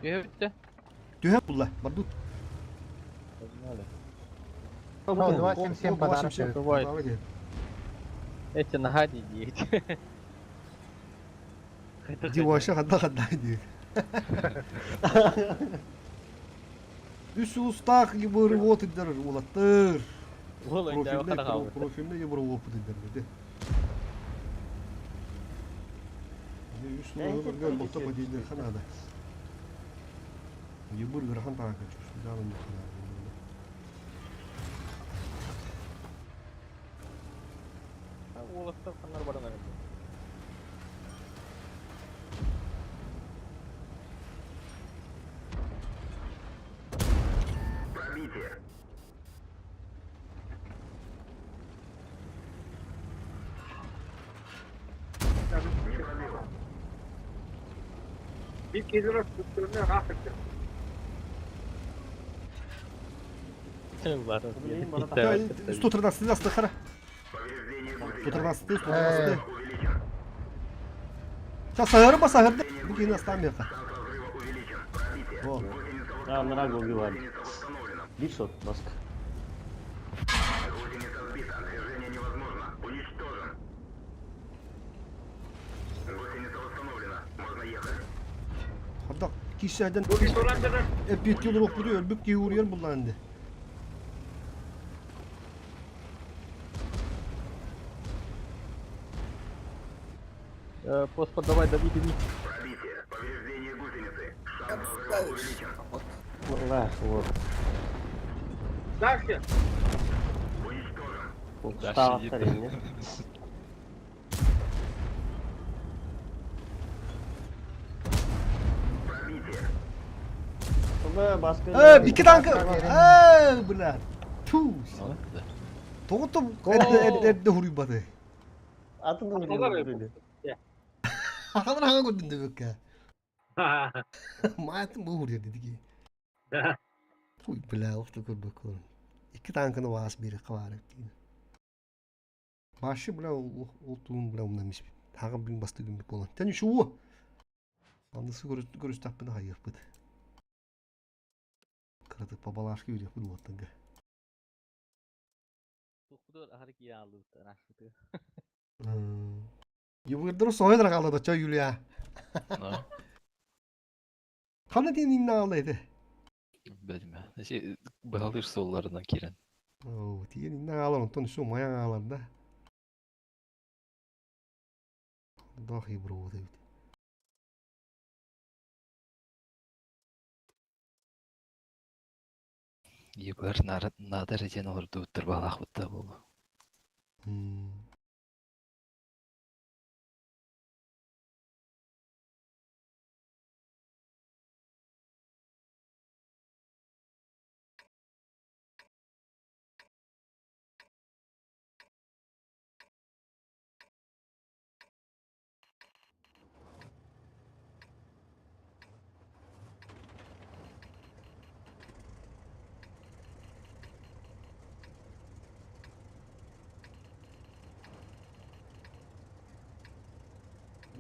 Өттө. Төһә булла. Барду. О, 277 подарок. Бывает. Эти нагади диет. Диваша хадда хадда диет. Үс устах ебыр вот идер улаттыр. Ол Профильне ебыр опыт идер деди. Үс нугы бокта падилер ханада. Ебыр грахан таға чувствую, да, он ханада. Уолаттар ханнар баран эрэ. Пробитие. Не пробил. Биир киһилэр туттарына аах этэ. Блин, бара 113 асты қара. Повреждение гусеницы. 113 113. Увеличен. Сейчас сағыры ба сағырды. Бұл кейін астам яқа. Шанс разрыва увеличен. Пробитие. О. Гусеница Да, мрага убивали. Гусеница восстановлена. Бишот, баска. Гусеница сбита. Движение невозможно. Уничтожен. Гусеница восстановлена. Можно ехать. Хадда кишәдән Бу ресторанда эпит килер оқып өлбік кей урьер булла инде. Поспор, давай, дави, дави. Пробитие. Повреждение гусеницы. Шанс разрыва увеличен. Ла, вот. дальше. Уничтожен. Устал Дальше второй, Пробитие. Б, баска. Э, бики танкы. Э, бля. Ту. Тоғытып әдді хури баты. Атын Алар Хақадан хаға көрдін де бөкке. Майтын бұл хури деді ки. Ой, бля, оқты көрбек көрін. Екі танкыны вас бері қаварып дейін. Башы, бля, ол туын, бля, умнан емес. Тағы бүгін басты күн болан. Тән шу. Андысы көріс таппын хайық бұд. Кыратып бабалашки үйрек бұд оттыңғы. Юбырдыр сойдыр қалды да чай Юлия. Қаны дейін инна алды еді. Білмә. Бағалыр солларынан кирен. О, тиген инна алар, онтон шу маян алар да. Дохи бро дейт. Ебар надо диэн олордубуттар баалаахпыт да буолуо.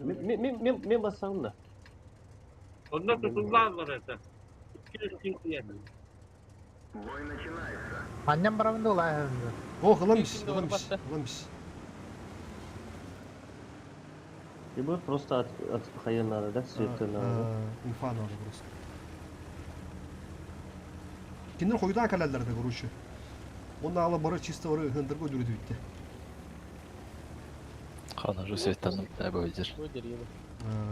Мен бассам да. Онно тутуллааллар это. Икки үс Бой начинается. Анням барабын да улаахын. О, ылам ис, Ким ылам ис, баста? ылам ис. Либо просто от хайа надо, да, света надо. Инфа надо просто. Кинилэр хойутаан кэлэллэр да, короче. Онно ала бары чисто бары ыһындырга өлүрүтүбүттэ. Ханажу светтанным да бөйдер. Бу дерье.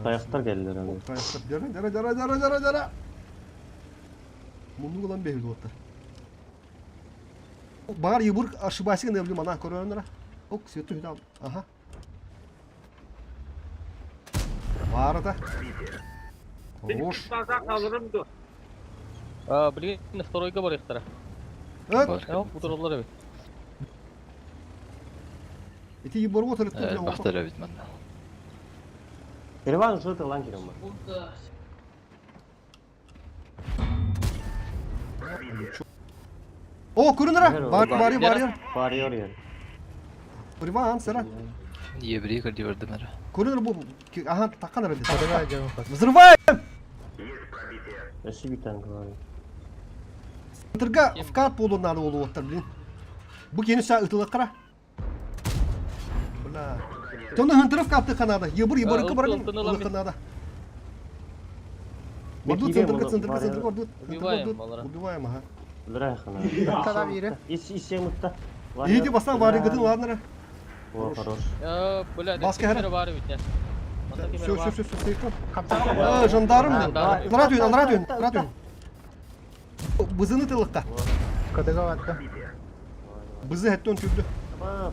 Таяқтар келдилер аны. Таяқтар. Дара, дара, дара, дара, дара, дара. Муннук ылан бэһил уотта. Бар ебур ошибайся не блин, ана көрөнөрө. Ок, свету хитал. Ага. Бар да. Хорош. База kalırım ду. А, блин, второйга барыахтара. Эт, Бар. Оо, утураллар эбит. ити ебур вот электр. Бахтар эбит манна. Ереван уже ылан кирем бар. О, көрөнөрө. Бар, бар, бар. Барьер ер. Иван, сара. Еврей калибердим эрэ. Көрөнөрө бу. Ага, таккан эрэ. Взрывай дьон. Взрываем! Есть пробитие. Өссө бир танк бар. Тырга вкат болу надо болу оттар, блин. Бу кени са ытылыккара. Бля. Тону хынтырып капты канада. Ебур ебур кы баргын ылыкка надо. Орду центрга, центрга, центрга, орду. Убиваем, балара. Убиваем, ага. Өлөрө хана. Тада бири. Ис ис мутта. Иди бастан варигытын ладнара. О, хорош. Э, бля, Баска хара. бар эбит. Все, все, все, все, сейф. Каптан. Жандарм. Жандарм. Ратуин, ратуин, ратуин. Бызыны тылыкка. Кытыга батты. Бызы хеттен түрдү. А,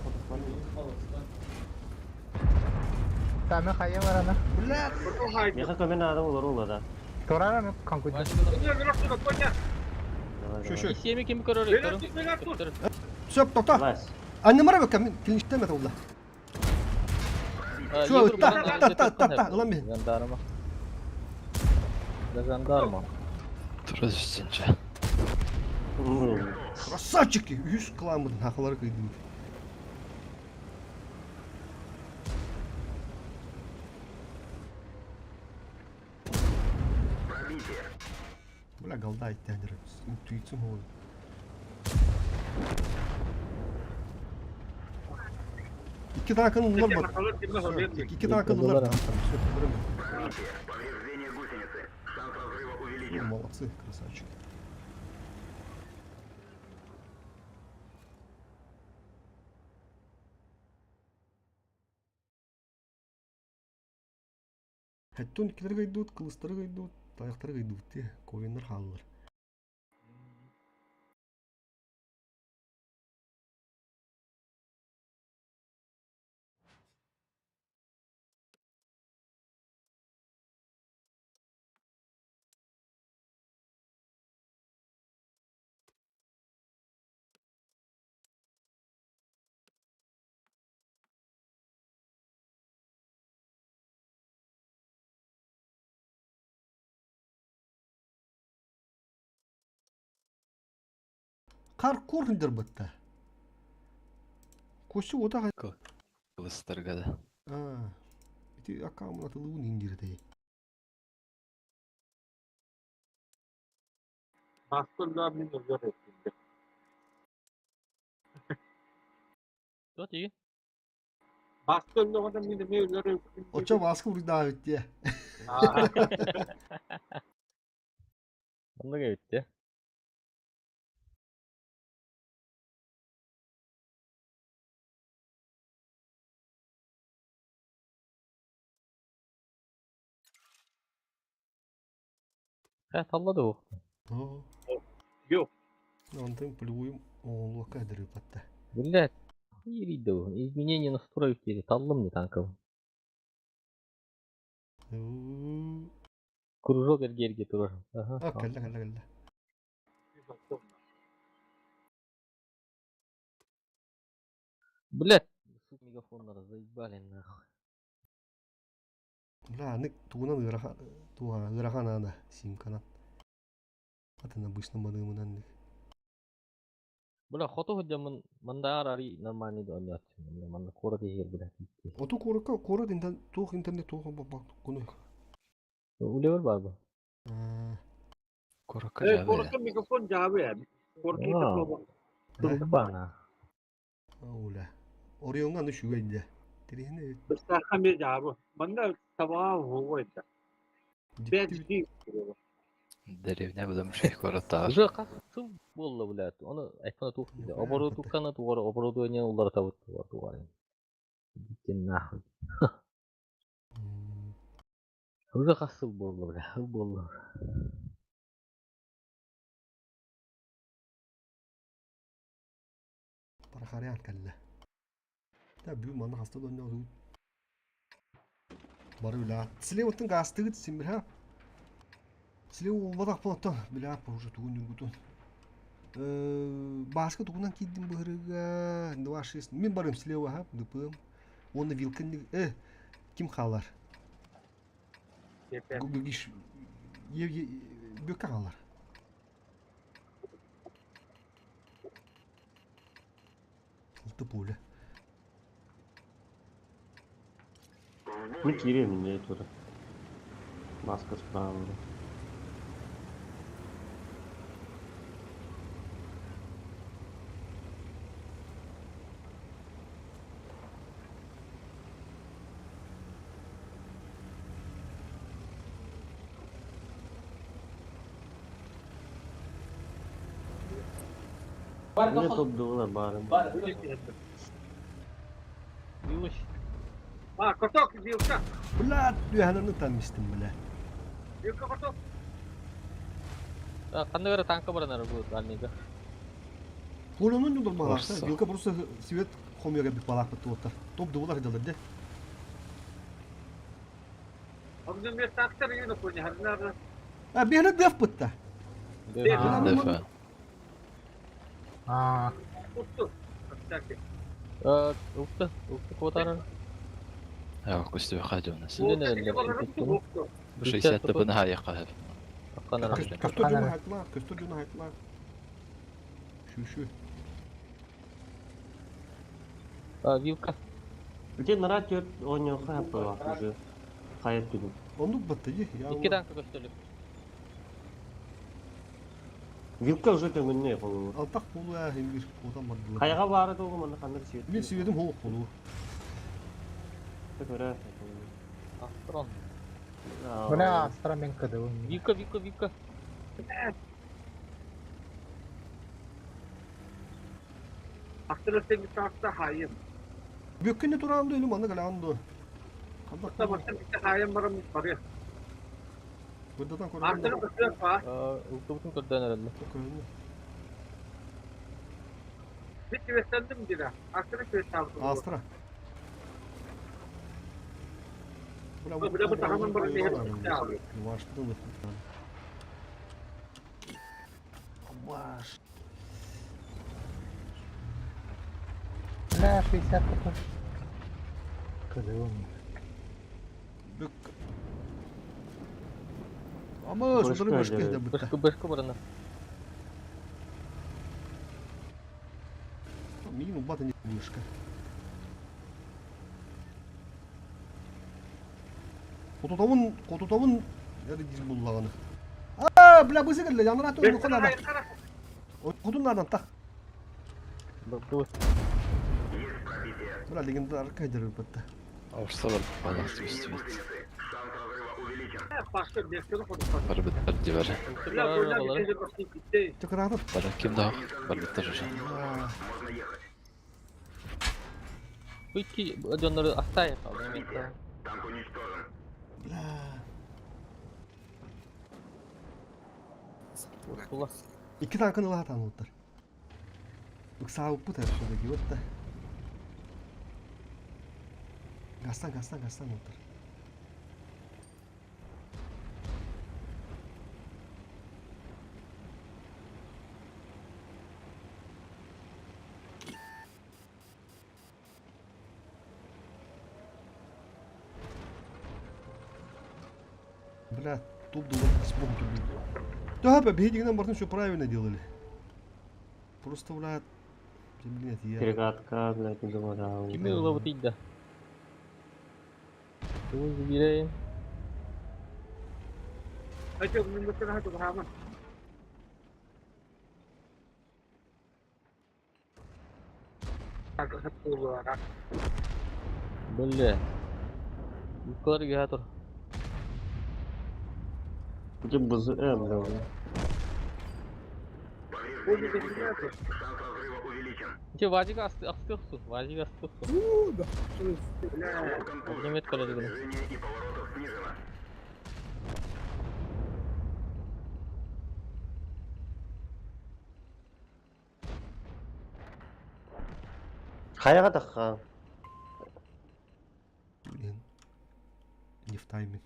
Тами хайа барана. Бля. Меха көмөн надо болор ола да. Турараны конкуйда. Шö, шö. Исеми ким көрөр? Сөп, токта. Лас. Аннымара бөккә мин клиниктә мәтә улла. Шо, та, та, та, та, та, ылан бин. Жандарма. Да жандарма. Тура үстүнче. Красавчики! 100 кыламыдын хакылары кыйды. Пробитие. Бля, голда иттәндер. Интуициям ол. Икки танкын улар бар. Икки танкын улар. Все, Пробитие. Повреждение гусеницы. Шанс разрыва увеличен. Молодцы, красавчики. Хәттон килерге идут, кылыстырга идут, таяктарга идут, те, коиннар халлар. Кар корндер бытта. Көсі ота Кылыстырга да. А, ити акамын атылуын индирде. Бастырlar min özür ettim. Что ти? Бастырlar min ne özür ettim. Оча баскы бурда битте. Онда кебитте. Хэ, таллады бу. Yok. Онтон плюйум оҥолуокка дырыпатта. Блядь, хуй Изменение настройки таллым не танков. Кружок эргиэргэ турар. Аха. А, кэллэ, кэллэ, кэллэ. Блядь, сука, мегафоннары заебали нахуй. Бля, аны тугунан ыарахан, туга ыарахан аана симканан. Атын обычно маныымынан. Бля, хоту сылдьаммын мандаар арый нормальный да оонньооччуммун. Бля, манна куорат иһигэр бля тиийдэ. Оту куоракка куорат интернет туох интернет туох куну. Үлэбэр баар бу. Куоракка дьаабы Куоракка микрофон дьаабы ээ. Куоракка Аа. Турбана. Оля. Орионга аны үчүгэй дьэ. Тириһини Быстаахха эмиэ дьаабы. Манна табаҕа уһугу этэ. Бэт Дэриэбинэ быдан үчүгэй куораттааҕар. Уже хас сыл буолла, блядь. Ону айфона туох диде. Оборудуканы тугар оборудование уларытабыт тугар тугар. Идите нахуй. Уже хас сыл буолла, бля. Сыл буолла. Парахарян кэллэ. Да бүгүн манна хаста да оонньоотубут. Бары билээ. Слева-оттон гаастыгыт симбирha. Слева уолбатахпын оттон билээ уже тугун ньургутун. Бааска тугунан киирдим быһырыга 2-6 мин барым слева ха дыпым. Уонна вилкин ким хаалар? Гиш Бүккә хаалар. Алты пуля. Мин киириэм инньэ тура. Маска справа. Мне топ дула баарым. Вилыч. А, каток, вилка. Бля, түһэнэн ытан истим, бля. Вилка каток. Ханна бere танка баранар бу дальныйга. Колонун юдор балахта. Орса. Вилка просто свет хомьяга бит балах бит Топ дуулар далар де. Огнем место актер юна поня. Харнар. А бехне деф бытта. Аа. Дефа. Аа. Утту. Всякий. Укты, укты квотарар. Аа, көстүбэ хаадьуунас. Не, не, не. Бу 60 табын хаайыққа. Акканар. Көстөр жуна хайтлар, көстөр жуна хайтлар. Шу шу. А, вилка. Где нара төрт оонньоохо хаппалаах уже. Хайат түгүн. Оннук батта ди. Икки танка көстөлүк. Вилка уже төҥүннэ холур. Алтак полу ә хим бир котан бардылар. Хайаҕа баара тугу манна ханнык свет. Мин светим хоох полу. Көрө. Астрон. Бля, Астра мен кыдыбын. Вилка, вилка, вилка. Актер сен таста хайым. Бүккүнне тураанды өлүм аны галаанды. Та башта битте хайым барым бары. Бырдатан Актер көрөн. битте па. Укты көрдөн эрэллэ. Битте вестендим дира. Актер битте Астра. Бля, Бля, бу тахаман бары не Вашты. Ваш. Бля, 60 хп. Кыдыбын. Бүк. Ама шудары Башка башка дәрә. да битте. Бышкы, бышкы барана. Мин убата не вышка. Котутабын, котутабын, яды диз буллаганы. А, бля, бысы келди, янына төр юкка Хотуннардан так. Бу Бля, легендар кайдыр битте. Орса бар балах көстүбүт. Башка бешкені Бар биттер дибер. қонып. Чакыратып. Бар ким да бар биттер уже. Бу икки дьоннору астайып алды. Бля. Тула. Икки танкын ыла танылыттар. Ыксаабыппыт эр все-таки вот да. Гастан, гастан, гастан отыр. Бля, тут было смог убить. Да, победили нам, все правильно делали. Просто, бля, блин, я... Перегадка, блядь, не думала. Кими ылабыт ыйда? Тугун бирэйин? Ача мин бу хаама. Бля. Юккалар үөһэ тур. Где БЗМ, бля? Повреждение гусеницы. Шанс разрыва увеличен. Че Вазик астык су. Вазик астык су. Ход контужен. Огнемет Скорость коллеги. движения и поворотов снижена. Хайаға таққа. Блин. Не в тайме.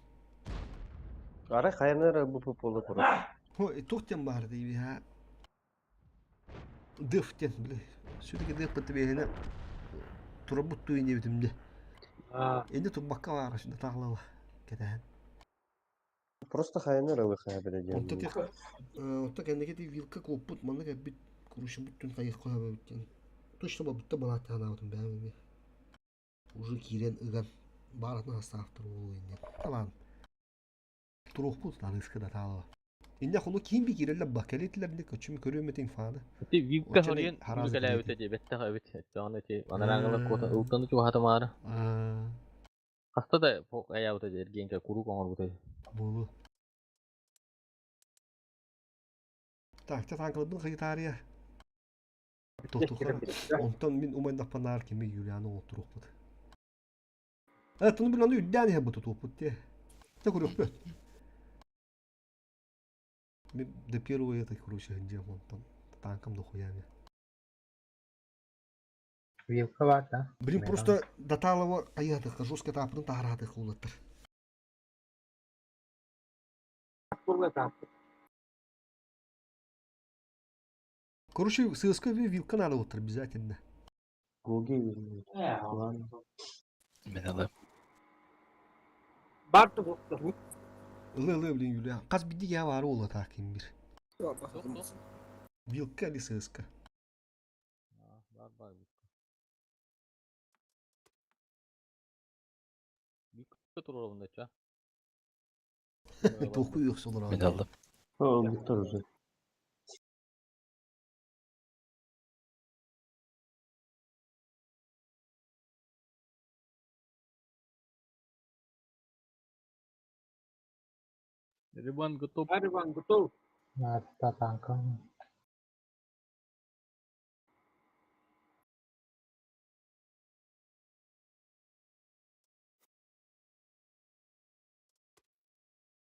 Арай хайанар бу полы куру. Ой, тухтен бар дейби ha. Дыфтен, бля. Все-таки дыф бітті Турабут туйын дебитимде. Енді турбакка бар, шында тағлалы. Кетәһен. Просто хайанар ылы хая бер Онта тех, онта кәндеге ти вилка коппут, манна кәбит курушын бүттүн кайык коя бүттен. Точно ба бүтті бала танаутын бәмеме. Уже кирен ыган баратын астафтыр ол инде. Талан. Турухпут ланыска да таалава. Инде хону ким би кирелле бакалетлер не көчүм көрөмөтин фаны. Ти вилка Очон хорien харазы үлгэлээбит эти беттэх эбит. Эттэҕинэ ти анарааҥҥылар куота ылтаны чугаһатымаары. Хаста да аябыта эргиэнкэ куруук оҥорбута. Болу. Так, те танкалыбын хайытаария. Тохтухара. Онтон мин умайдаппанаар кими Юлианы оттуруохпут. Э, туну билан үрдээн иһэ буту туоппут те. Те көрүөхпүт. Мен до первого это, короче, где вон там танком дохуями. Вилка бар да. Блин, просто до талого аятых, жестко тапын таратых улаттар. Короче, ССК вилка надо вот обязательно. Гуги. Ладно. Мен алам. Бар бу. Ылы ылы, блин, Юлиан. Қаз бидди я бар ола так bir. Вилка или ССК? Бар бар вилка. Вилка туруорабын да Току yok солар. Мен алдым. О, буттар уже. Рибан готов. Ариван готов. Та танка.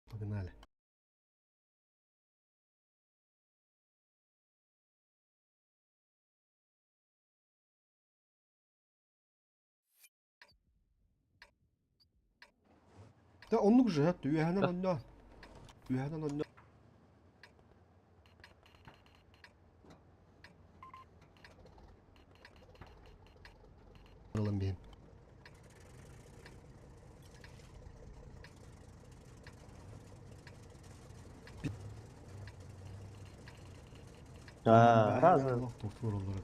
Погнали. Да оннук же, үйәһінен онна. Үйәһінен онна. Алам бейм. А, разы. Тоқтур олар.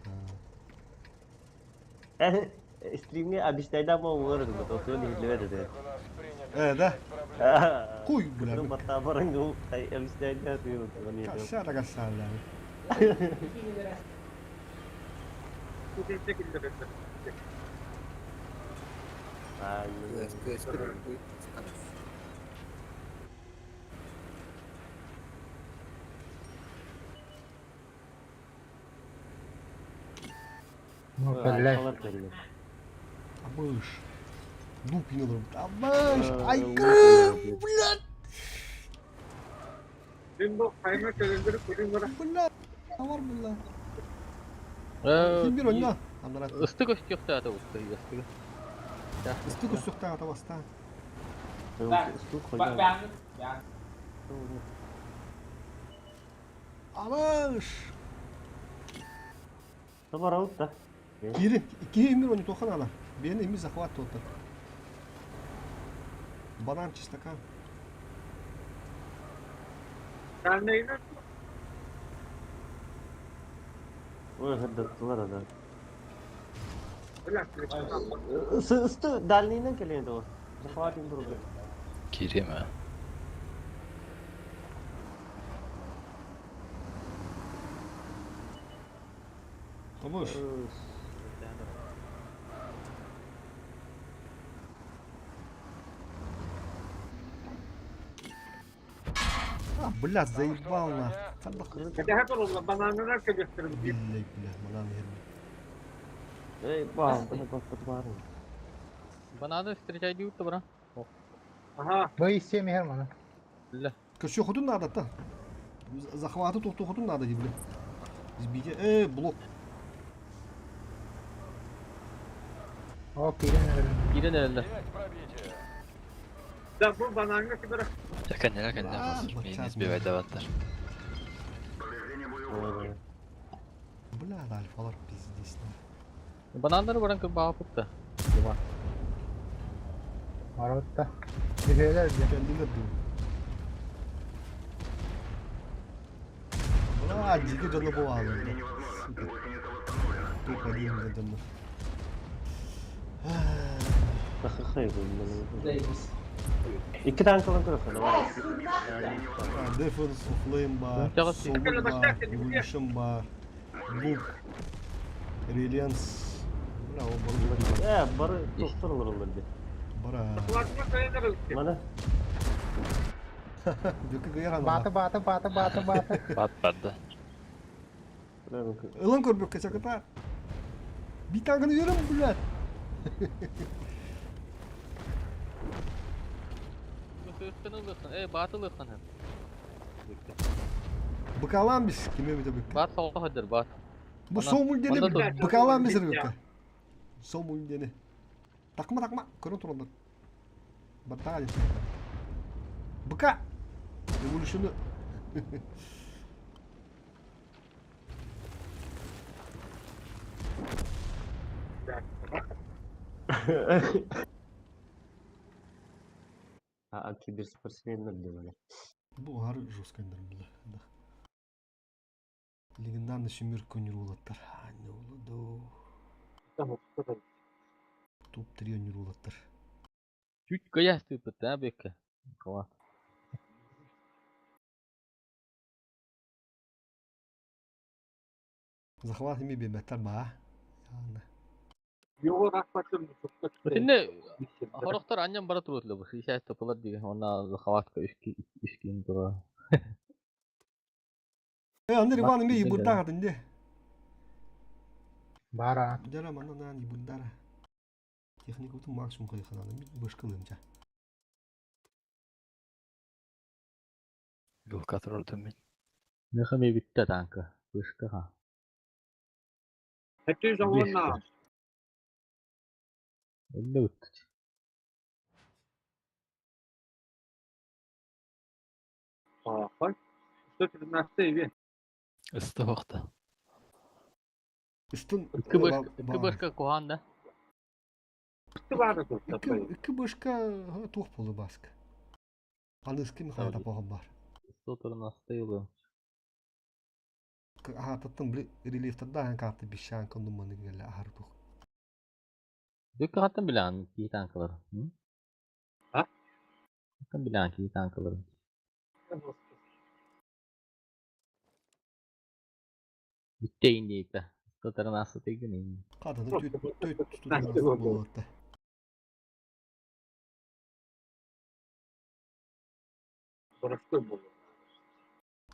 Стримге обещайда ма олар еді, тоқтур не dedi. Э, да. Куй, бля. Бля, батта барың обещайда diyor. Кассара, кассара, бля. Ну, бля. Абыш. Ну, пинолар. Абыш. Айкы, блядь. Мин бу хайма көлөндөрү көрүн бара. Бля. Тавар, бля. Ким бир онно? Анарат. Ыстык өстүөхтээх усту ыстыгы. Ыстык өстүөхтээх табастаан. Ыстык хойдоо. Алыш! Табараут да. Киирин, киһи имир они тохан ала. Бен ими захват тота. Банан чистакан. Ой, хырдаттылар да. Ысты дальнийынан келеді ол. Захватим друга. Киирим ээ. Табыш. А, блядь, заебал на. Биллей, бля, манан ерми. Эй, бам, бам, бам, бам. Бананы встречай диют бра. Ага. Вы семь Германа. Бля. Короче, хотун надо та. Захваты тут хотун надо, бля. Сбите. Блок. О, кирен наверное. Кирен әлі. Да, bu bananга кибер. Кэннилэр кэннилэр А, миин избивайдабаттар. Бля, да, альфалар пиздец. Банандар баран көр бағапытта. Дума. Маротта. Бирелер де. Кэллилэр дуу. Бля, дикий дьоно буолла. Сука. Тух один дьоно. Хахахай. Икки танкалан көрөх. Давай. Defense of Flame бар, Soul бар, Evolution бар, Look, Reliance. Бля, ол бары Э, бары тохтор олороллар ди. Бара. Мана. Бүкі гыяран. Баты, баты, баты, баты, баты. Бат барды. Ылын көр бүккө чакыта. Битагын үйрен, блядь. Э, батылыктан. Быкалан бис, киме бите бүккө. Бат солға хадыр, бат. Бу сомул дени быкалан бис бүккө. Сомул дени. Такма такма, көрөн туралар. Баттага десе. Быка. Эволюшны. А киберспортсмендер деп Бу ары жестко эндер булды. Легендарный шүмір көнүр улаттар. Не улуду. Топ 3 өнүр улаттар. Чуть каяс тыпыт, а, бекке. Кова. Захват ими беметтер ба. Şimdi Horoktar annem bara turutlu bu. Şişe toplar diye. Ona захватка üç dura. Э, Андрей Иван ими ибурдага динде. Бара. Дара манан ибурдара. Техника утун максимум кайхананы бышкылымча. Вилка турдум мин. Ne bitti tanka. Бышка ха. Hepsi zamanla. Öyle bitti. Ха. 113 Ысты бохта. Үстін Iki бышка куханда. Iki бышка тух болу баск. Аны иски михайда похом бар. 113 yılı. Аха таттын били рельефтарда карты бишан кондуманы геле ахар тух. Бүккө хаттан билан ки танкалар. Ha? Хаттан билан ки танкалар. Bitti deyip. 113 tegin. Каданы төт төт тутун болот.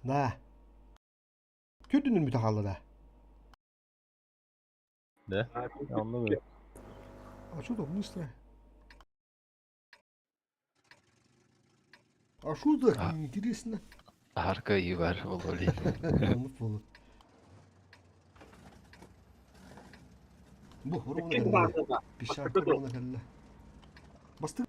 На. Төтүнүн бүтө да. Да? Anlamıyorum. А что так быстро? А что так интересно? Арка и бар бололин. Болот болот. Бу ровно кэллэ. Песчанка ровно кэллэ. Бастык.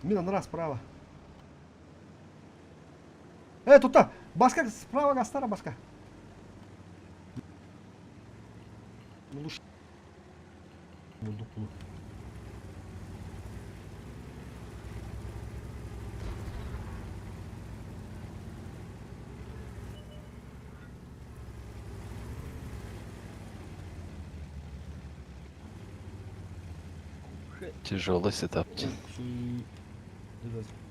Мин анараа справа. Э, тута! Баска справа гастара баска. Ну, Булдук булу. Тяжелый сетап.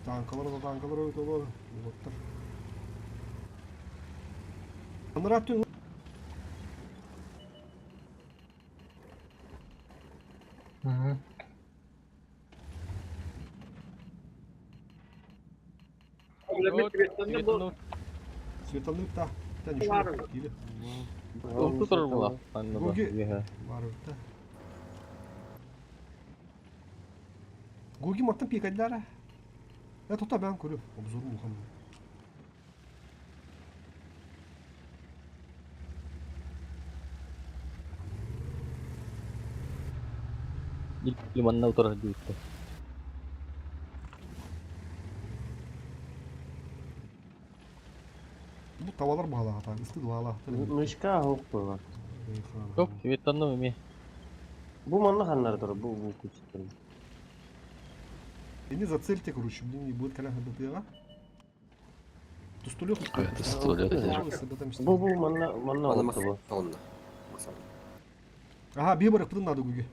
Танкалар да танкалар өтө олор. Уоттар. Анараа түн Светланы та. Та ничего. Олту турар була. Гуги. Барыбыта. Гуги мартан пикаддара. Я тут бәм көрү. Обзор мухам. Лиманна утарар диэбиттэр. Бу тавалар баалаата, ысты баалаата. Мышка хоқ была. Топ, светланы эми. Бу манна ханнар тур, бу бу күчтер. Ini зацельте, короче, блин, не будет коляха ДТА. Тустулет. Тустулет, Бу бу манна манна бу. Ага, бибар пытын надо гуги.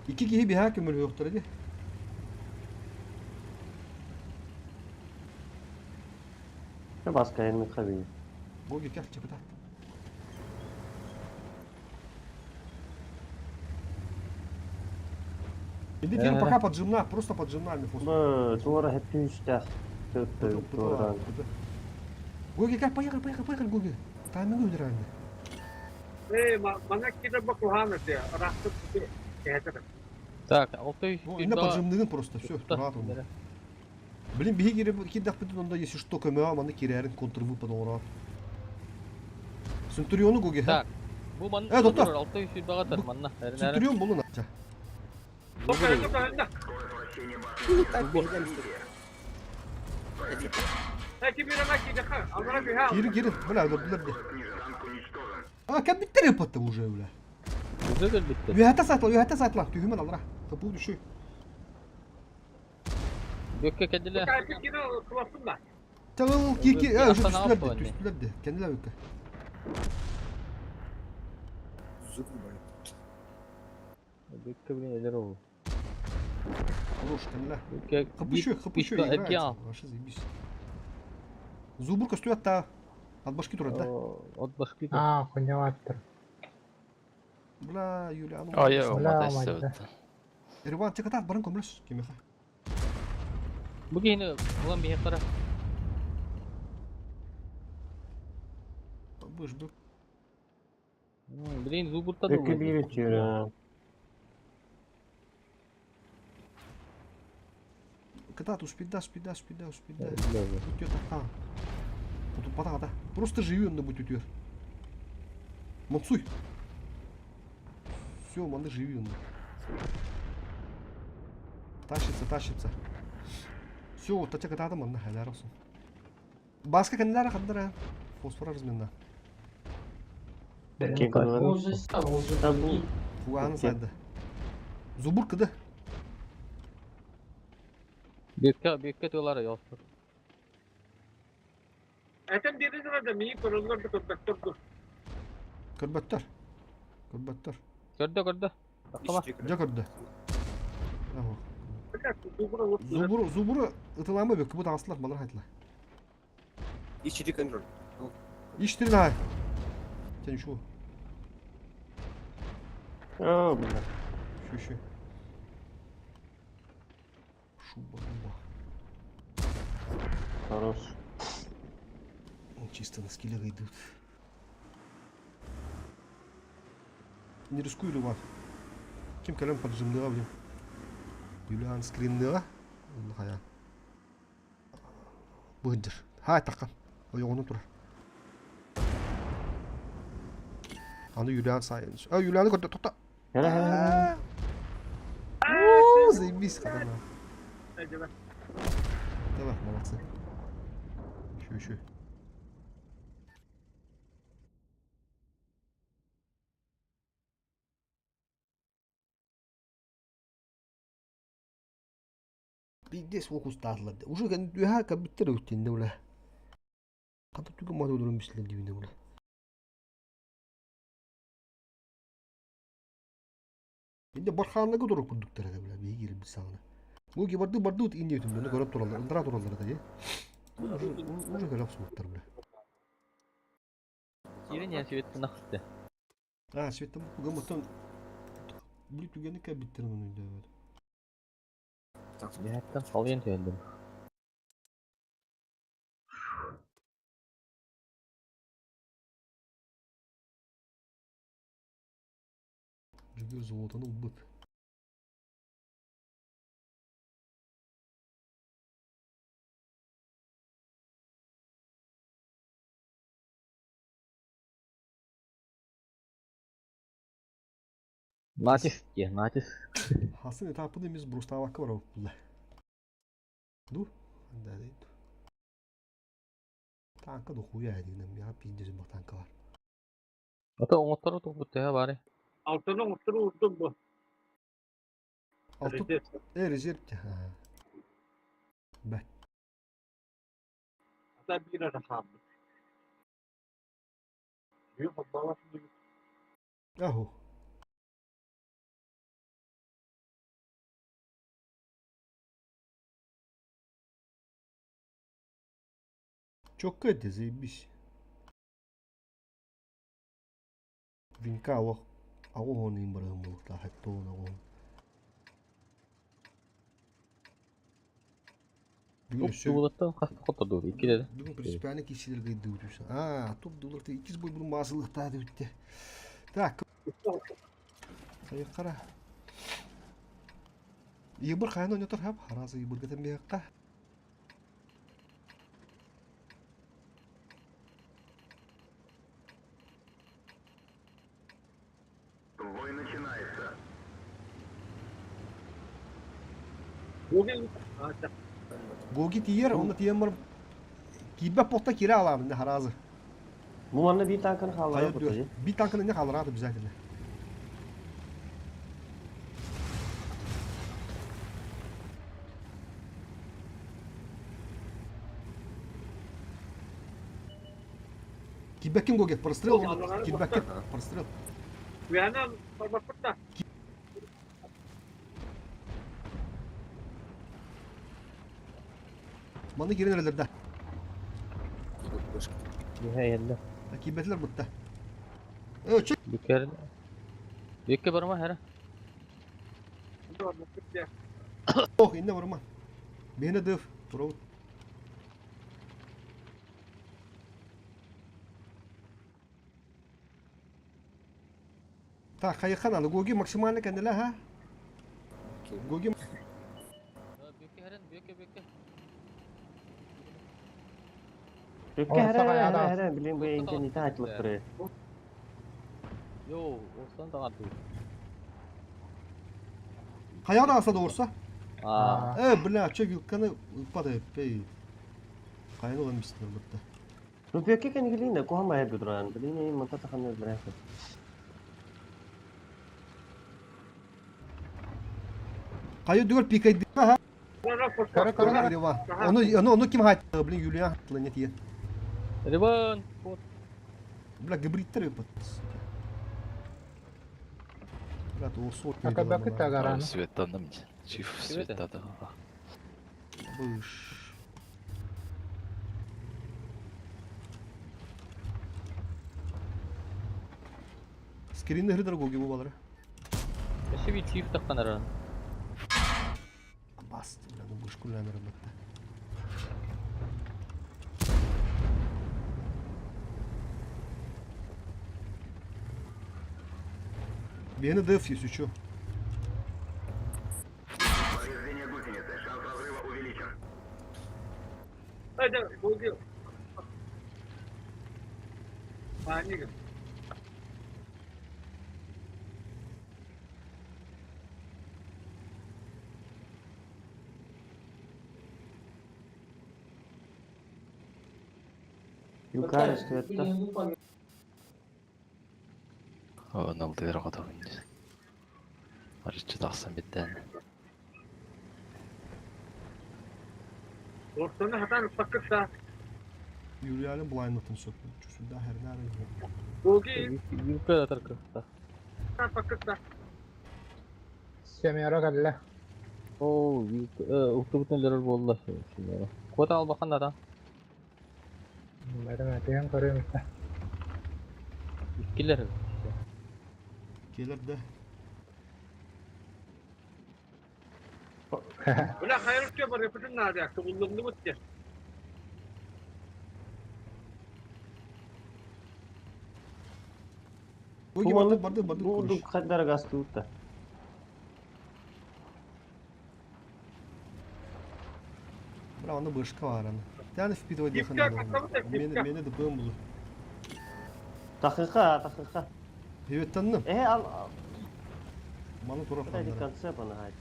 Икки киһи биһаа көмөлүөхтэрэ ди. Баска эми хаби. Гуги кел чепета. Иди теперь пока поджимна, просто поджимна мифос. Бу туора хеппүүстэх. Туора. Гуги, как поехали, поехали, поехали, Гуги. Тайминг удираем. Э, мана кида бакухана те, рахты это. Так, алты Ну, инна поджимныгын просто, все, Блин, биһи кире кидах бүтүн онда если что көмөа маны кирерин контрвыпад оңора. Центуриону Гуги. Так. Бу ман Э, доктор. алты үс багатар манна. Центурион болун ача. Кири кири, бля, бля, бля. А, кем биттер yaptı уже, бля. Уже битти. Ühete satla, ühete satla. Tühümen alra. Kapı düşüyor. Gökке кедиле. Tamam, ki ki, e, şu üstüler de, üstüler de. Kendiler öyle. Gökке блин элер ол. Хорош, kendiler. Gökке Хапыщу, хапыщу играет. Вообще заебись. Зубурка стоит та. От башки турат, да? От башки. А, хуйняваттыр. Бля, Юля, ну. Ой, я Ирван, тек атат, барын көмлөс, кемеха. Бу кихини улан бихе кара. Быш, бык. Блин, зубурта да. Өкө бири түр. Катат, успеда, успеда, успеда, успеда. Будь это, а. Потом да. Просто живи он будет утер. Мансуй. Все, маны живи он. Тащится, тащится. Все, татя катата манна халяр olsun. Баска кандара кандара. Фосфор размена. Фуганы сайды. Зубур кыды. Бекке бекке тылары yoxdur. Этен бири да ми көрөлөр да көпөктөр. Көрбөттөр. Көрбөттөр. Көрдө көрдө. Жа көрдө. Зубуру, зубуру ытылама бөккү бу тагыстылар балар айтла. Ичири контроль. Иштир на. Сен шу. О, бля. Шу шу. Шуба-буба. Хорош. Чисто на скиллеры идут. Не рискую Льва. Ким кэлэн поджимныга блин. Юлиан скринныга. Онно хайа. Быһыдыр. Хай такка. Ойоҕунан турар. Аны Юлиан сайын. А Юлианы көрдө тоқта. Хара хара. Оо, заебись, хатана. Давай, молодцы. Еще, еще. Пиздец фокустаатылар. Уже үһэ кабиттер үттинде ула. Хата түгэн маты олорон бислер дибине ула. Инде бархааннага турар курдуктар этэ бля биһиги киирбит саҕана. Бу барды барды инде үтүмнэни көрөн тураллар, ындыра тураллар этэ дии. Уже уже кэлэ охсубуттар бля. Киирэн иһэн Светтан ахтыта. А, Светтан бүгүн оттон били түгэни кэлбиттэрин ону өйдөөбөт. Биһэттэн салыйан түһэллим. Жүгүр золотону ылбыт. Натиск диye, натиск. Хасын этапын эмиз брустаабакка барабыт Ду? Да, да. Танка дохуя дигинен я пиздец бу танка бар. Ото оҥотторо туһбут төһө баары? Алтаны оҥоттору уурдум бу. Алты э резерв Б. Ата биир эрэ хаалбыт. Бүгүн холбообот Аху. Чокка этэ, заебись. Винка олох аҕыс уон барыһын буолуохтаах 78. Бүгүн өссө Тубулаттан хас хоттордуу икки деді. Бүгүн принципиально киирсилэргэ ыйдыбыт Аа, туп дуларты иккис бой бу маасылыктаа бүттэ. Так. Хайыккара. Ебыр хайан ойнотор хап, харазы ебыргытын биһакка. Бой начинается. Гоги тиер, онно тиен бар. Киирбэт буолта киирэ аламын да харазы. Бу манна биир танканы хааллара бутта. Биир танканы не хааллараат обязательно. Киирбэккин Гоги, прострел, киирбэккин, прострел. Уянан барбаппыт Манна киирэн эрэллэр да. Иһэ Киирбэтилэр бутта. Э, чө. Бүккер. Бүккэ барма хара. Ох, инне барма. Бэйне дыв, туравут. Так, хайыхан аны Гоги максимально кэннилэ ха. Гоги Бүккэ хэрэн, бүккэ бүккэ. Бүккэ хара хара хара билин бу интернете айтылып турар. Йоо, осан даҕаны. Хайа да аса doğursa? Аа. Э, бля, чё вилканы падает, пей. Хайаны ылан бистилер бутта. Бу бүккэ кэнигилин да куһама эбит туран. Билин манта таханы билэр. Хайы дүгөр пикайды ха. Кара кара. Оны оны оны ким хайтты, блин, Юлиан хаттылы не тиен. Рибан. Бля, гибридтер өпөт. Брат, о сот. Акабакы тагараны. Светтанным. Чиф светтады. Быш. Скринni хридер гоги бу балары. Өссө bir чиф тахтан аран. Басты, бля, ну быш. Куллаан ырбатта. Миэнэ деф если чё. Повреждение гусеницы. Шанс разрыва увеличен. Это Google. Паника. Юкарис туятта. Налдыыр оҕотоҕун дии. Арыччы тахсан бүттээн. Ортону хатан ыппаккытта. Юлианы блайнатын сөп. Чусуда хернары. Google Юлка да таркыта. ыппаккытта. Семеро кэллэ. Оо, уктубутун өлөрөр буолла. Куота албахан да. Бэрим этиэн көрүөм этэ. Иккилер. Келер да. Бля, хайыр бар yapытын наада, кыбыллымны бутты. Ой, барды барды барды. Бу хаддара гастуутта. Бра, аны бышка бар аны. Тяны впитывать дехана. Мени мени де бым булу. Тахыха, тахыха. Приветтанным. Э, ал. Маны тура Эти концепт аны хайт.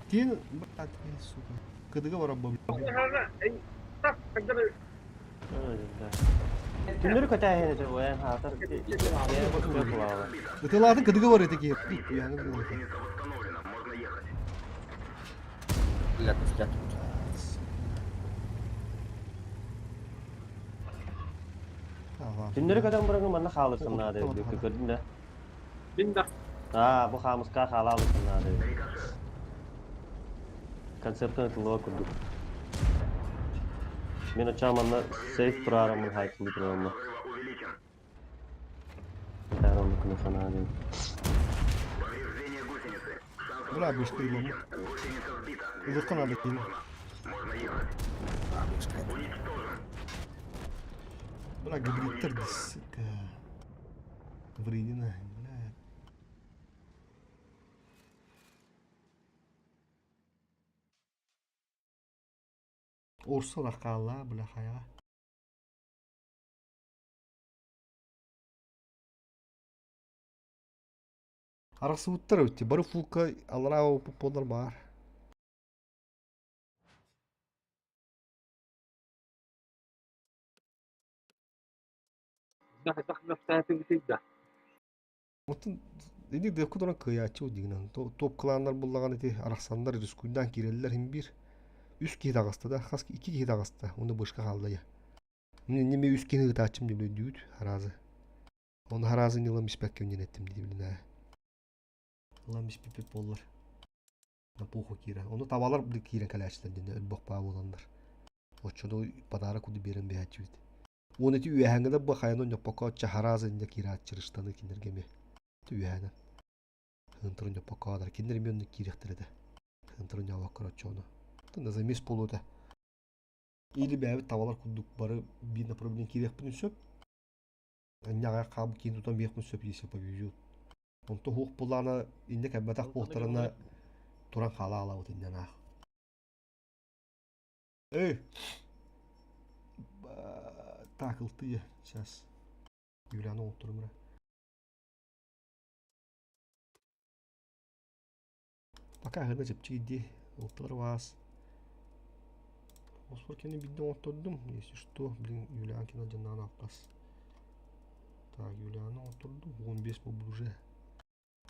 Тин, блядь, сука. Кыдыга бара бу. Түннөрү көтәһен это уэн хатар. Ытылаатын кыдыга бар эти ки. Яны бу. Бля, блядь. Түннөрү көтөн бураңы манна хаалырсам наада көрдүм да. Бинда. А, бу хаамыска хаалалысам наада. Концептын ытылыга курдук. Мен оча манна сейф тураарамын хайтылы тураамма. Таарам күнү ханаады. Повреждение гусеницы. Шанс Бля, бышка илому. Гусеница сбита. Улыкка надо кин. Можно ехать. Уничтожен. Бля, гибридтер, сука. Вредина, бля. Орса ракала, бля, хая. Арасыбыттар өтте, бары фулка алара опуп бар. Оттон ини дэвку дорон кыйааччы дигинен топ кланнар буллаган ити арахсаннар рискуйдан киреллер хим бир. Үс киһи таҕыста да, хас икки киһи таҕыста, уну бышка хаалла я. Мин неме үс киһи ытааччым деп дүүт харазы. Оны харазы нылам испэккем нен эттим дии Ылам испиппит боллар. На поху киирэн. Ону табалар били киирэн кэлээччилэр диэн өлбөх баа буоланнар. Оччону подарок куду биэрэн биһээччибит. Уон ити үөһээҥҥэ да бу хайаны ньоппокко чахаразы иннэ киирааччырыштаны кинилэргэ эмиэ. Үөһээнэн. Хынтырын ньоппокко адар. Кинилэр эмиэ онно киириэхтэрэ этэ. Хынтырын ньообоккор оччону. На замес буолуо этэ. Или бэйэбит табалар курдук бары биир направление киириэхпитин сөп. Анньаҕа хаабы киин тутан биэхпин сөп если повезет. Онто хуох булаана иннэ кэлбэтэх буолтарына туран хаала алабыт иннэн аах. Эй! Так, ылтые, сейчас. Юлиана оттурум Пока гына чэпчэки дии. Ылтылар вас. Оспор кини бидде оттурдум. Если что, блин, Юлианкина дьаннаан алкас. Так, Юлиана оттурдум. 15 был уже.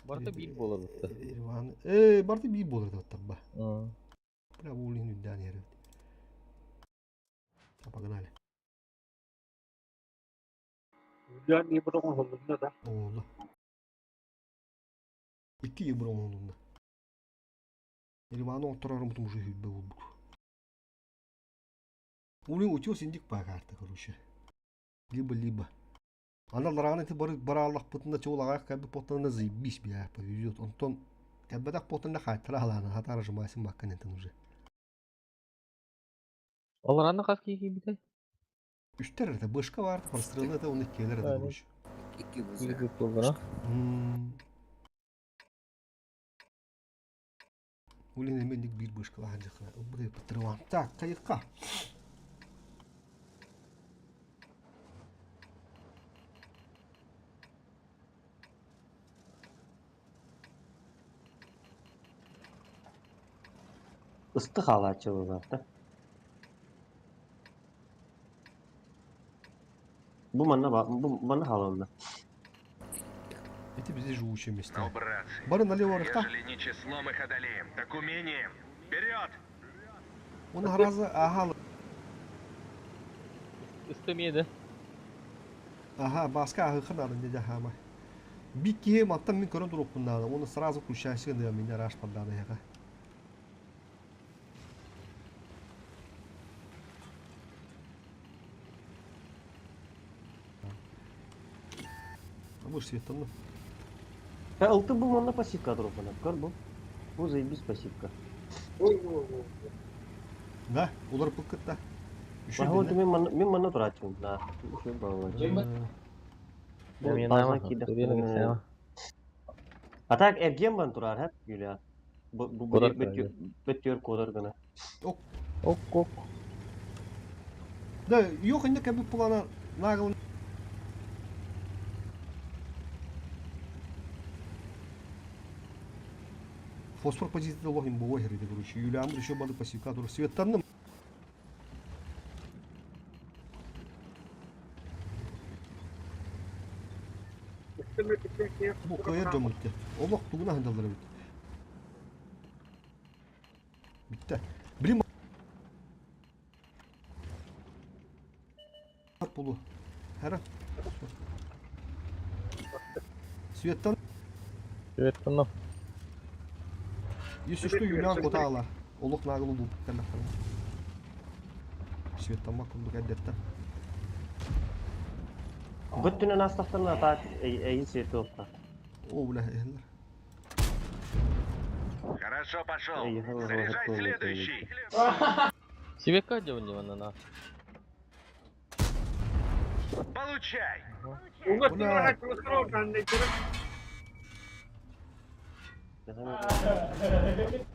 Барыта биир буолар бытта. Иван. Э, барыта биир буолар да ба. Бля, бу улин үрдээн иһэр. Погнали. Юлиан не бұрын оңолунна да. Оңолла. Икки евро оңолунна. Иваны отторорум уже хүлбэ болбут. Улин утес индик по карта, короче. Либо-либо. Аны лараҕын ити бары барааллахпытына чуолаҕаах кэлбит буолтанна заебись бля повезет. Онтон кэлбэтэх буолтанна хаайтара халаана хатаара жумайсын баккан этин уже. Олораны хас киһи киирбитэй? Үстэр это бышка бар, прострелы это он иккилер это короче. Икки Киирбит буоллара. Улин эми ник биир бышкалахан дьахана. Ылбыты пыттырыван. Так, кайыкка. Ысты хаалааччы буоллар Бу манна бу манна хааланна. Это везде живучие места. Ну, братцы, Бары налево рыхта. ежели не числом их одолеем, так умением. Вперед! Он гораздо, ага, Истемиеде. ага, баска ахыхын аны не хама. Бикки маттан мин көрөн туруппун наада. Оны сразу включайся да меня раш подданы яга. А будешь светанну. Э, алты бу манна пассивка туруп Көр бу. Бу заебись пассивка. Ой, ой, ой. Да, улар пыккытта. Еще Баһы мин манна мин манна турааччым. Да. Еще балла. Мен База киде. А так эрген бан турар хеп Юлия. Бу бу Кудар бөттөр кодор гына. Ок ок. Да, yok инде кәбе плана нагыл. Фосфор позиция лохим бу херде короче. Юлиам еще бады пассивка тур светтанным. Бу кая жомутте. Олох тугуна хандалар бит. Битте. Блин. Полу. Хара. Светтан. Светтанным. Если что, Юлиан котаалар. Олох нагыл бу кәлләхтан. Светтан макулдук әддеттен. Бөттүнен астахтан так эйин свети опта. О, бля, эхлер. Хорошо пошел. Эй, хорошо, Заряжай хорошо, следующий. Сибекка дьявол манна. Получай. Бля.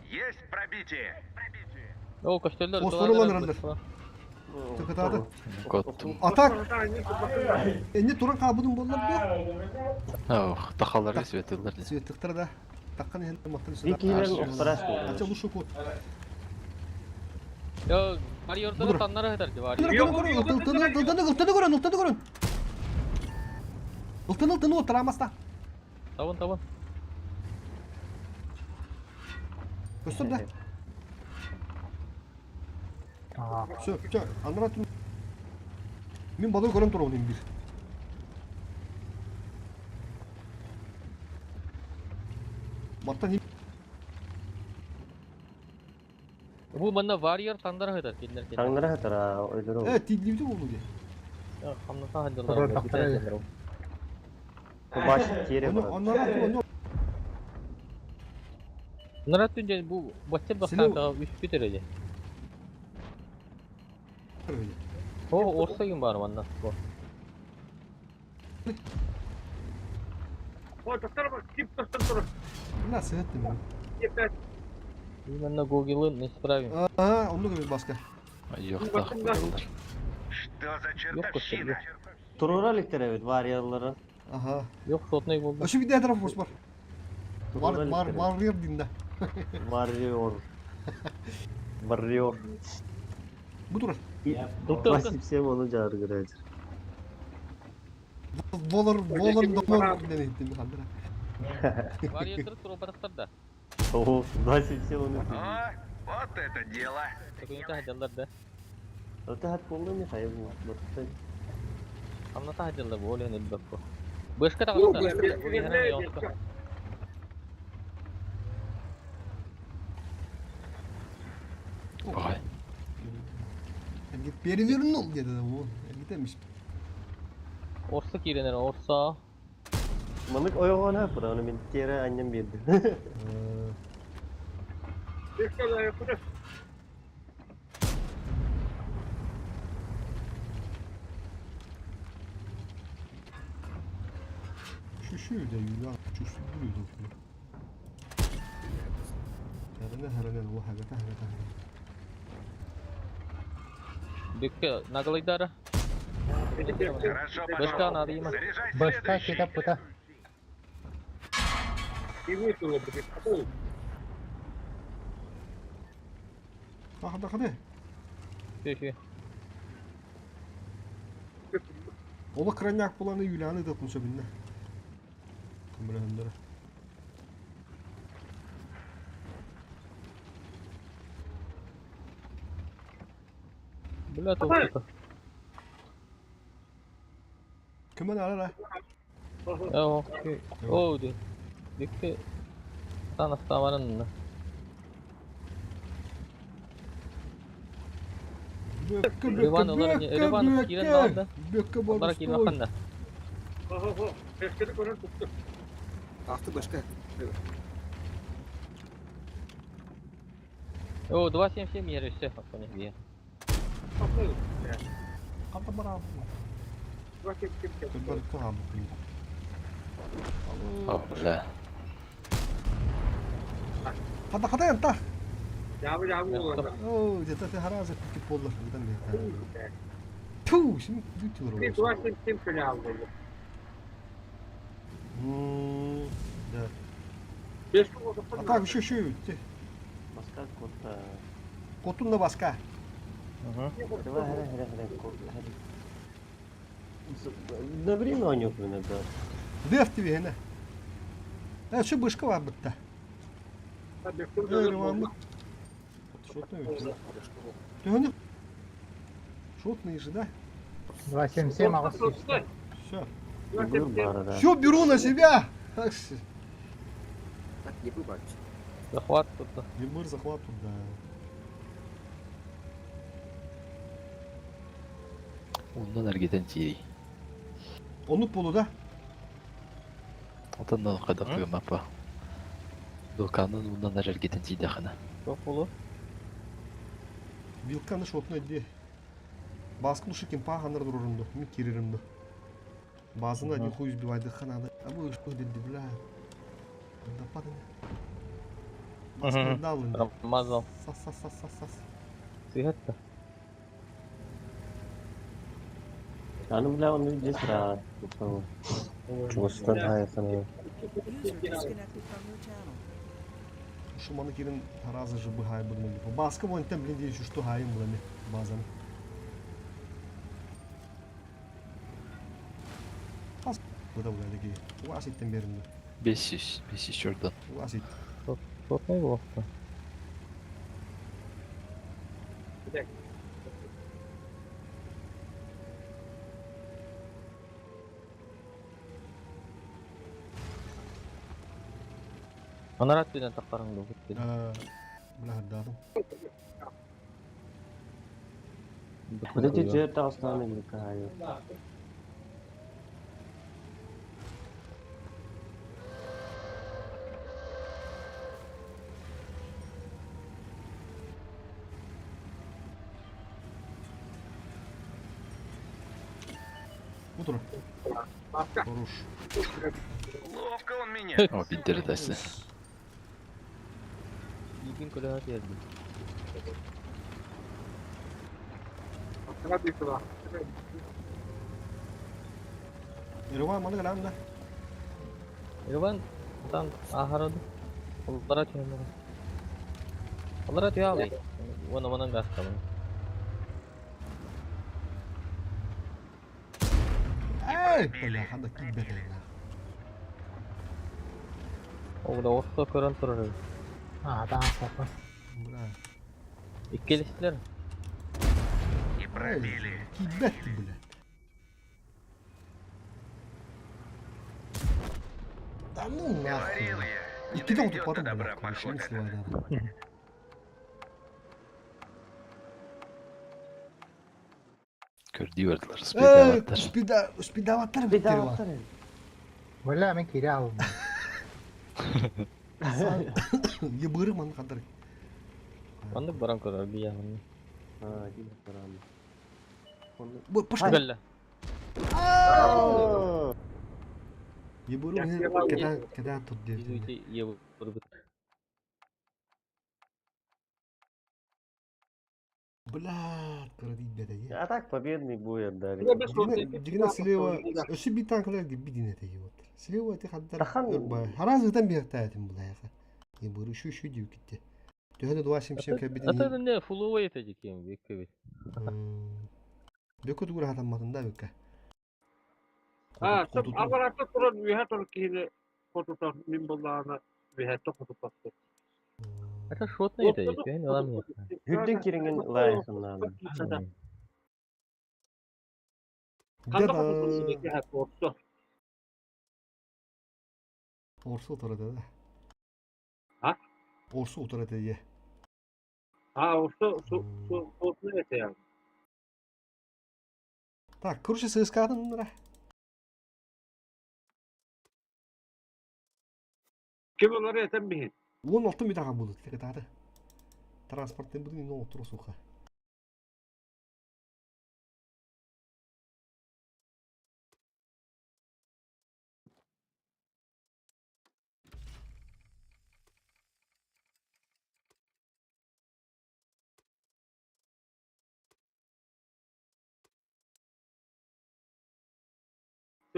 Есть пробитие. О, көстөллөр. Фосфорлар ыраллар. Тыкытаады. Коттум. Атак! Энне туран кабыдын боллар бу. Ох, тахалары светылар. Светтыктар да. Таккан хен маттан Викилерин охтарас Ача лушу кот. Yo, барьердары Буdur. таннары хытар бар. Ылтыны, ылтыны, ылтыны көрөн, ылтыны көрөн. Ылтыны, ылтыны отырамаста. Табын, табын. Көстөр да. Все, все, андыра түн. Мен балой көрөн турабын бир. Маттан Бу манна варьер таннары хытар киндер киндер. Таңнара хатара ойдору. Э, тиглибди болду де. Хамната хаддалар. Баш тере Оны бар. аннара түн, оны Нара түнде бу бачча Силу- бастан үч битереди. О, орса ким бар манна. Бу. Бля, сыгытты мен. Именно Гугл не справим. Ага, онду көбү баска. Yok так булдылар. Что за Yok чертовщина? Турора ликтер бит варьялары. Ага. Yok сотный болду. Ошо бир тарaf бар. Бар бар бар динда. Варьор. Варьор. Бу турар. Басып сем оны жаргырачыр. Волор, волор, домор ден хандыра. Варьер туруп да. О, басып сем оны. О, вот это дело. Төкүнүтэ хаддалар да. Ылты хат болду не хайы бу. Бутты. Хамната хаддалар бу олен элбек бу. Бышка тагыста. Бай. Эргит перевернул где-то вон. Эргит эмиш. Орса киирэн эрэ, орса. Манык ойоҕоно пура, оны мин тиэрэ анньан биэрдим. Шүшү да юла чүсү бүлү. Хәрәнә хәрәнә о хәгәтә хәгәтә. Бүккә наглайдара. Хорошо Башка пошел. надо има. Заряжай Башка следующий. китап пута. Хада хада. Шү Ола краняк буланы юланы да кунса бинне. Көмөрөндөрө. Бля тоқта. Көмөн арара. О, о, ди. Бүккә Таныстамарын. Бөккө Риван олар не- Риван кирен алды. Бөккө Олар кирен ханна. Ахты башка. О, 277 ер все, понял. Е. Ката бара. Көбөр кам. О, бля. Хада хада янта. О, где-то ты хараза кики полла хандан не. Ту, син бүтүр. Да. А так еще еще те. Баска кота. Котун на баска. Давай, хәрә, хәрә, хәрә, кот, хәрә. На время онюк да. Деф тебе хена. Э, что бышка бар битта. Э, Риван. Шотный. Төнө. Шотный же, да? 277 ағыс сүйісті. Все. Бур бар, да. Все беру на себя. Так, Так, не бывает. Захват тут. Емыр захват тут, да. Ондан әргетен тири. Onu polu da. Отан кайда куйган апа. Доканын ундан әргетен тиди хана. Çok болу. Вилканы шотны де. Баскы душы кем паханыр дурурунду. Ми кириримду. Базына один хуй избивайды ханады. А bu что dedi бля. Да падай. Баскы дал инде. Рамазан. Сас сас сас сас сас. Сыйхатта. Аны бля, он здесь ра. Чугастан хайсаны. User disconnected from your channel. Ушуманы кирин таразы же быхай будмын. Баскы вон тем блин дейші что хайым булами базаны. Ас буда бля деги. Уас иттен беримди. 500, 500 чордан. Уас ит. Шотный болу. Анарат менен тактарыңды бутты. Бля дадым. Вот эти жер тағыстан или Утро. Хорош. Ловко он меня. О, биддер дасы. Игин көлөһөт yerdi. Ереван маны галам да. Ереван там ахарады. Олара түйәмәр. Олара түйәлі. Оны манан гастамын. Эй, бля, ханда кибет. Оғда орта көрін тұрыр. А, да, папа. Бля. Иккелестілер. И пробили. Кибет, бля. Да ну нахуй. Говорил я. Не И кидал доведет тут до потом, добра бля, поход не этот. сливай надо. Көрдүү бардылар, спидаваттар. Спида, спидаваттар Спидаваттар. Бля, мен кире алдым. Ебыры ман хандар. Маннык баран көрөр бияҕын. А, дим баран. Бу пушка. Кэллэ. Ебыры кэтээн кэтээн тут диэбит. Ебырбыт. Блядь, кыра диибэтэ. А так победный бой отдали. Дигина слева, өссө биир танкалар гиббидин этэ вот. Слева эти хаддар. Тахан. Хараас ытан биэртаатым булайха. Ебыры шу шу дип китте. Төһөнө дуа симсем кэлбитин. Ата не фуловой это диким беккебит. Бөкө тугура хатамматын да бөккө. А, аппаратта туран үөһэ турар киһини хотутар мин буллаҕына үөһэттэн хотуппаппын. Это шотный это диким, ламия. Хүрден кириңин лайыхыннан. Ханна хотутар киһи орсо. Орсу утар да. А? Орсу утар этэ. А, орсо су су су это. Так, короче, сыскатын Ким олары этен биһин? 16 метаға будут, тағы. Транспорттан будут не отыру суха.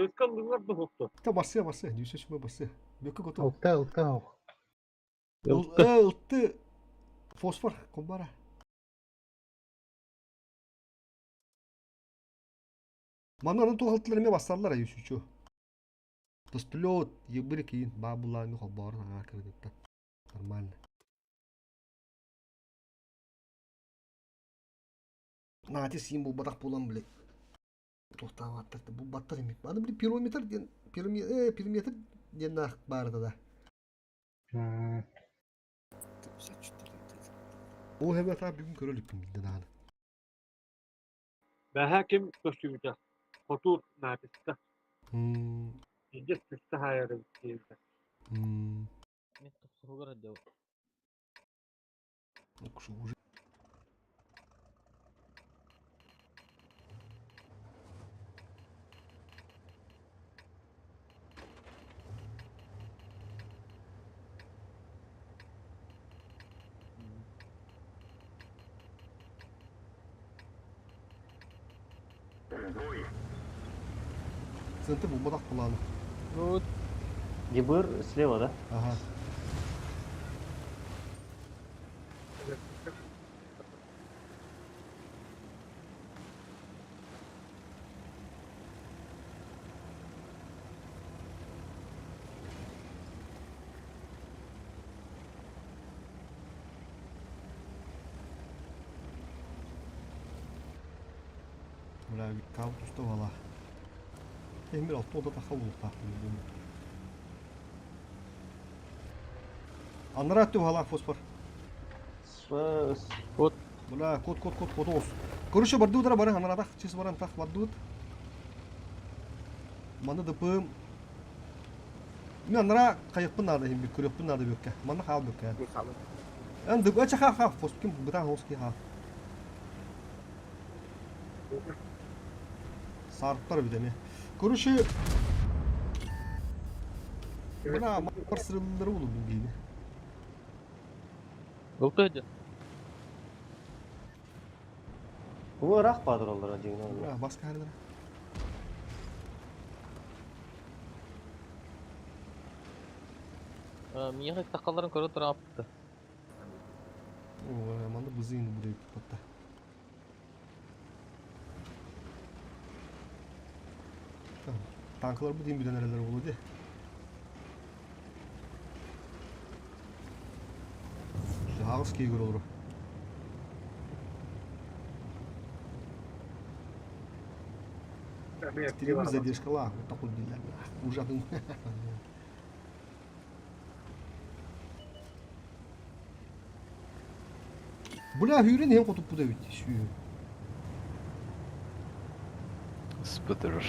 Сыскаллылар да хохто. Та барсыя барсыя, дүйсө сүмө барсыя. Бөккө готов. Ылты, ылты ох. Ылты фосфор комбара. Манна туғалтылар эме бастарлар ай үчү. Тосплет, ебір кейін бабулар ми хобар ага кредитта. Нормально. Нати символ батақ болам, блядь. Тоқтаваттар, бұл баттар емек. Аны бір пирометр ден, пирометр ден нақ барды да. Ол хәбә та бүгін көрелік күн аны. Бәһә ким көстүүтэ. Хотур наатыста. Иджес түстэ хайары диэбитэ. Мен тохсугар дeo. Уже. Центр бұл бадақ бұланы. Вот. Ебыр слева, да? Ага. Бля, кау туста вала. Эмир алты таха улуктаах бу. Анара тү хала фосфор. Кот. Бля, кот кот кот кот ос. Короче, бардуудара бары анаратах, чис баран тах бардууд. Маны дыпым. Мен анара кайыкпын нады хим көрөкпүн нады бөккә. Маны хал бөккә. Эн дып ача ха ха фос ким бутан хос ки ха. Сарыптар бит Короче, Бля, марсырылдары болу бу Ылты өдө. Бу ырах баадыр олар дигин. Бля, баска хардыр. Миэхэ тахаларын көрө туран апты. О, манда бызыйны бурай патта. Танклар бу дейм билен эрелер болу де. Жағыз кейгір олар. Стрим задержкала, вот так вот дилер. Ужатын. Бля, хүрен хем котуп бу да бит. Сүү. Ылбытырыр.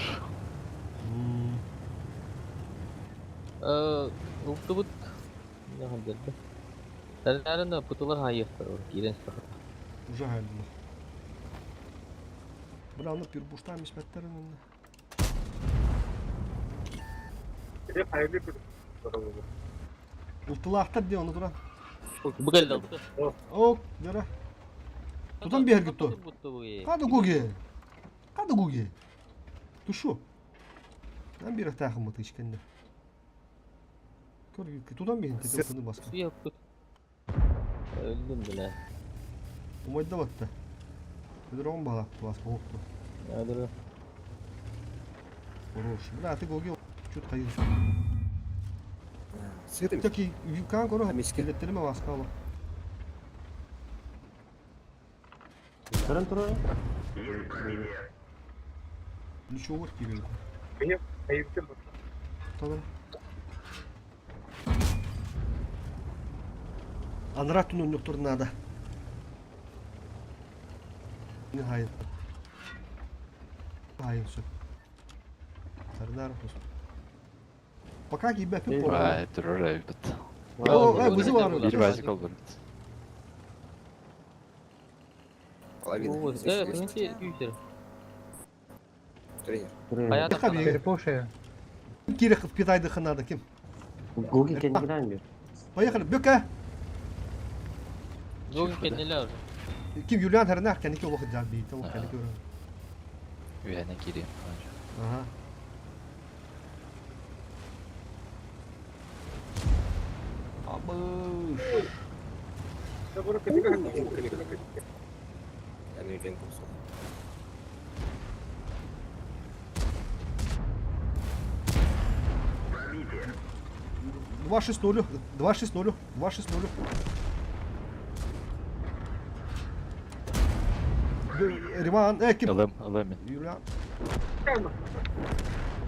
Ылтыбыт. Дьэ. Тэрнээрин пытылар хайыахтар киирэн истэххэ. Уже хайдылар. Бля, аны пирбуштаан испэттэр онно. Ылтылаахтар дии ону туран. Бу кэллэ ылты. Ок, дьара. Тутан биэргит то. Хады гуги. Хады гуги. Ты шо? Нам биэрехтаахым мытыч кэннэ. Көр, тутан биһин тетелтыны баска. Öldüm bile. Умайда батта. Өдөрөҕүн баҕалаах баска оһохту. Öldürür. Хорош. Бля, ты гоги чуть хайыр. Сытым. Таки, кан көрө Миске. билеттериме баска ала. Көрөн турар. Есть пробитие. Ничего киирбит. Tamam. Анараа түн өннөктөр надо. Хайын. Хайын сөп. Сардар хос. Пока киирбэппин буолла. Бай, турар эбит. О, вызов бар. Бир базик олбурбут. Половина. О, киминчи күүсер. Тренер. Хайа Перепуши. Кирих впитайдыхы надо ким. Гуги кэннигинэн бир. Поехали, бөкө. Гуги кэннилер. Ким Юлиан Хернах кэнники олох жар бейт, ол кэнники өрө. Үһэнэ кириэн. Ага. Абыш. Американ курсу. Пробитие. 2-6-0, 2-6-0, 2-6-0. Риван, ким? Ылым, ылым. Юлиан.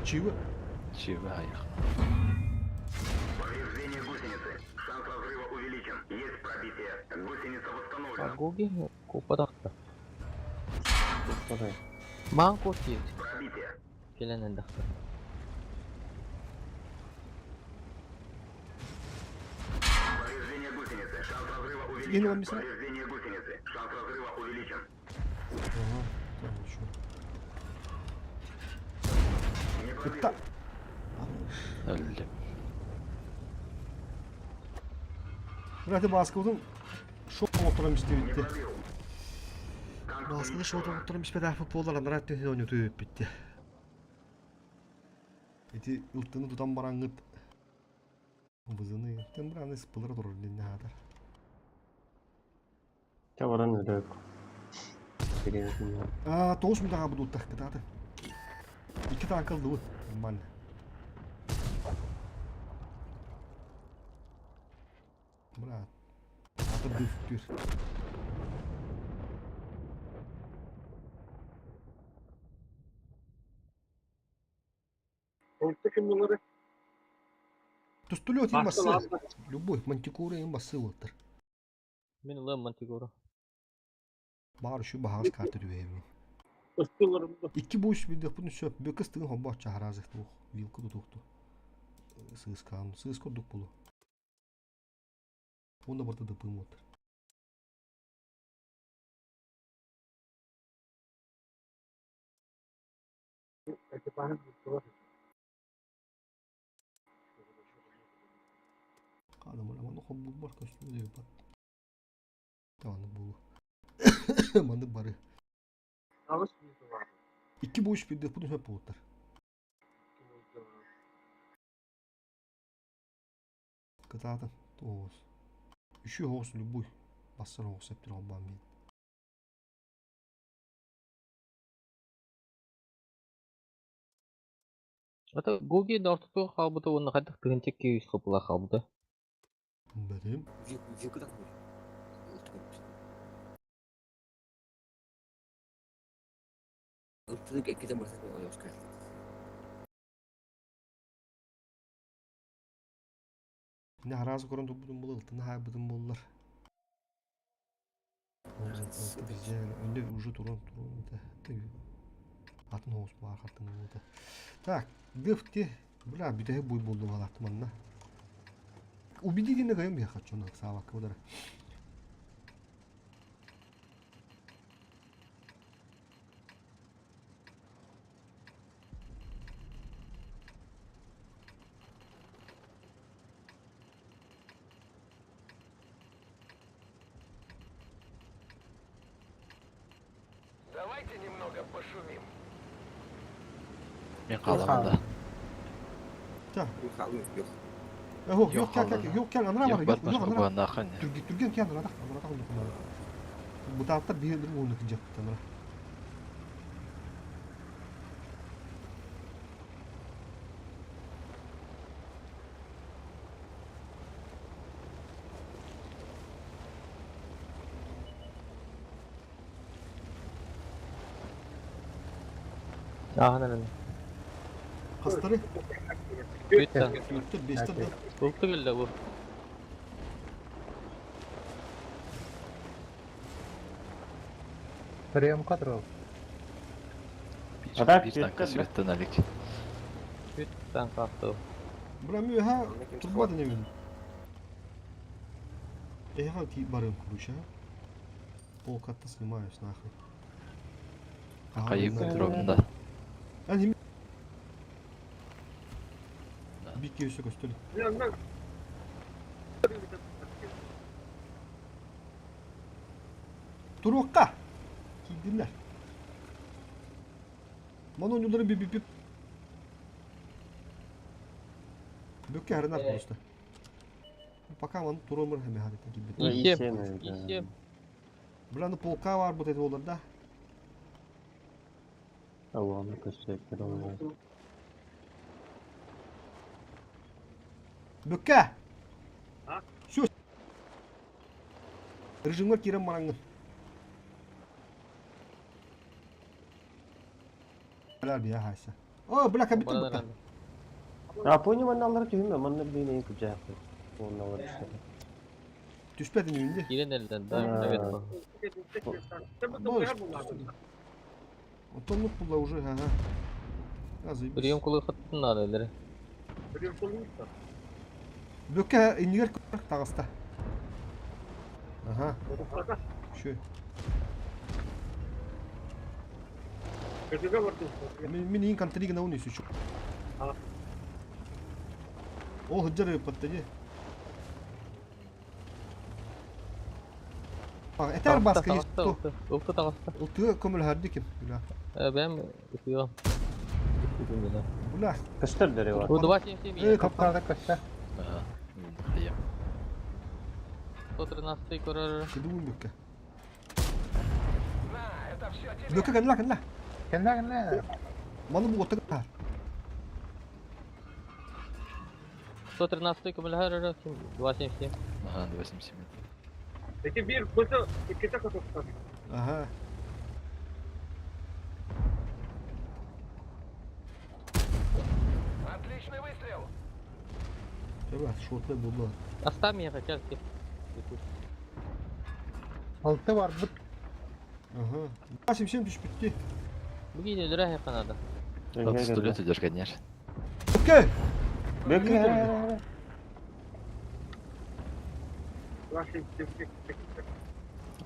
Чивы. Чивы хайых. Повреждение гусеницы. Шанс разрыва увеличен. Есть пробитие. Гусеница восстановлена. Гуги купадахта. Маан куотиит. Пробитие. Кэлэн элдэхтэ. Повреждение гусеницы. Шанс разрыва Кинула увеличен. мисра. Повреждение гусеницы. Шанс разрыва увеличен. Ага, там еще. Не пробил. Ытта. Өллүм. Бирати баскыбытын шоу отором Не истебитти. пробил. Танк Баскыны шоу уничтожен. отором испедах футболдар анара түһүн ойноту өппитти. Ити ылтыны тутан бараңыт. Бызыны тем браны спылыр турur динне хатар. Ча баран өрөк. А, тоғыз минутаға буду уттах кытааты. Икки танк ылдыбыт. Нормально. Брат. Аты дүфтүр. Тустулет им басы. Любой мантикура им басы оттыр. Мин ылым мантикора. Бар şu bahas карты дүбейбин. Икки буш билдек буну сөп. Бөкөс тыгын хомбо чахаразык тух. Вилка тутукту. Сыскан, сыс курдук болу. Онда барда дыпым отыр. Кадам ана хомбу бар көстү деп бар. Таманы болу. Манды бары. Икки буш билдек буну сөп болуттар. Кытаатын тоғыз. Үші хоғыс любой. Бассыр хоғыс септір хомбан мен. Ата Гуги дортуту халбыта уонна хайдах тыгынча күйүс хыпыла халбыта. Бәдем. Вилка так Ылтыны эккитен барса ойоска. Не харазы көрін туппутун бұл ылтыны хайбытын боллар. Önde уже турон турон. Атын оҕус баар хартыҥҥыта. Так, дыфти. Бля, бүтэһи буй булдум алаат манна. Убедительно кайым я хочу на савак удара. Давайте немного пошумим. Мен хаалабын да. Так, Михаил yok. Yok Yok yok gel gel хаалла. yok gel анара Yok бар бар yok yok бар анара. буаннахан. Түрген түрген кел анара анара тагын Бу тааттар бир бир уну кыжак анара. Ааһан эрэн. Хастары Бүттэ. төрттөр бестер да. Ылты келле бу. Прием которого. А так, Бир танка бүттэ, сүреттен алик. Бүттэн каахты. Бра мөһә турба да немен. Эха ти барым круша. Полкатта снимаюсь нахуй. Кайып дробында. Ан Бикке өсө көстөлү. Турукка. Кийдилер. Мана оюнлары би би би. Бөккө харынар просто. Пока маны туромur hemen harita gibi. И7. И7. И7. Буланы полка бар бу dedi олар да. Allah'ını көстөрүп Бөккө. А? Всё. Режимге кирем мараңын. Бля бия хайса. О, бля кабитен Баран бөккө. эрэн. А понял, манналар түһүмэ, манна бейне күжәк. Онналар түшә. Түшпәдин үйүндө. Киирэн эрэллэр да. А. Совет бу. Отоннук була уже, ага. А, заебись. Прием кулы хаттын надо эллere. Бөккө иннигер тагыста. Ага, шö. Мен мен ин контриги на уни сүчү. А. Ол хыджар паттади. Этер баска есть то. Ылты таҕыста. Ол тыга көмөл харды ким. Бля. Бэм ытыам. Бля. Көстөр дөрү бар. Бу 277. Э, Капкарда көстө. Ага. Хайым. 113 көрөр. Кыдуун бөккө. На, это все тебе. Бөккө кэнла кэнла. Кэннэ кэннэ. Маны бу отыга. 113 көмөлһөр эрэ 277. Ага, 277. Peki bir koca ikide kapattı. Ага. Отличный выстрел. Ребят, шотны булду. Аста миэхэ кэл кэл. Алты бар бут. Ага. 87 түшпүттү. Бу киин өлөрө хайха надо. Пистолет идешь, конечно. Бөккө. Бөккө.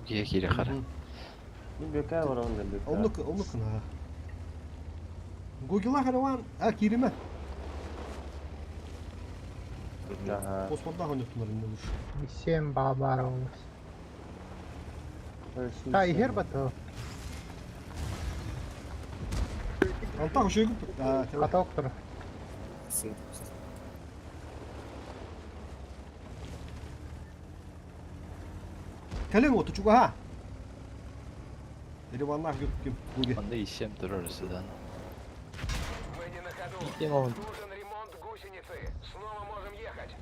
Кие кире хара. Бөккө бар онда бөккө. Оннук оннук на. Гогила хараван, а кириме. Ага. Османда хонёктунар инде лучше. И7 баар олус. А, ихер бато. Антах ошойгуп. А, тебе. Каток тур. Сын. Кэлэн оту чуга. Ереваннах юк ким. Гуги. Анда и7 турар сюда. Мы не на ходу. И7 оһун. Нужен ремонт гусеницы. Снова можем ехать.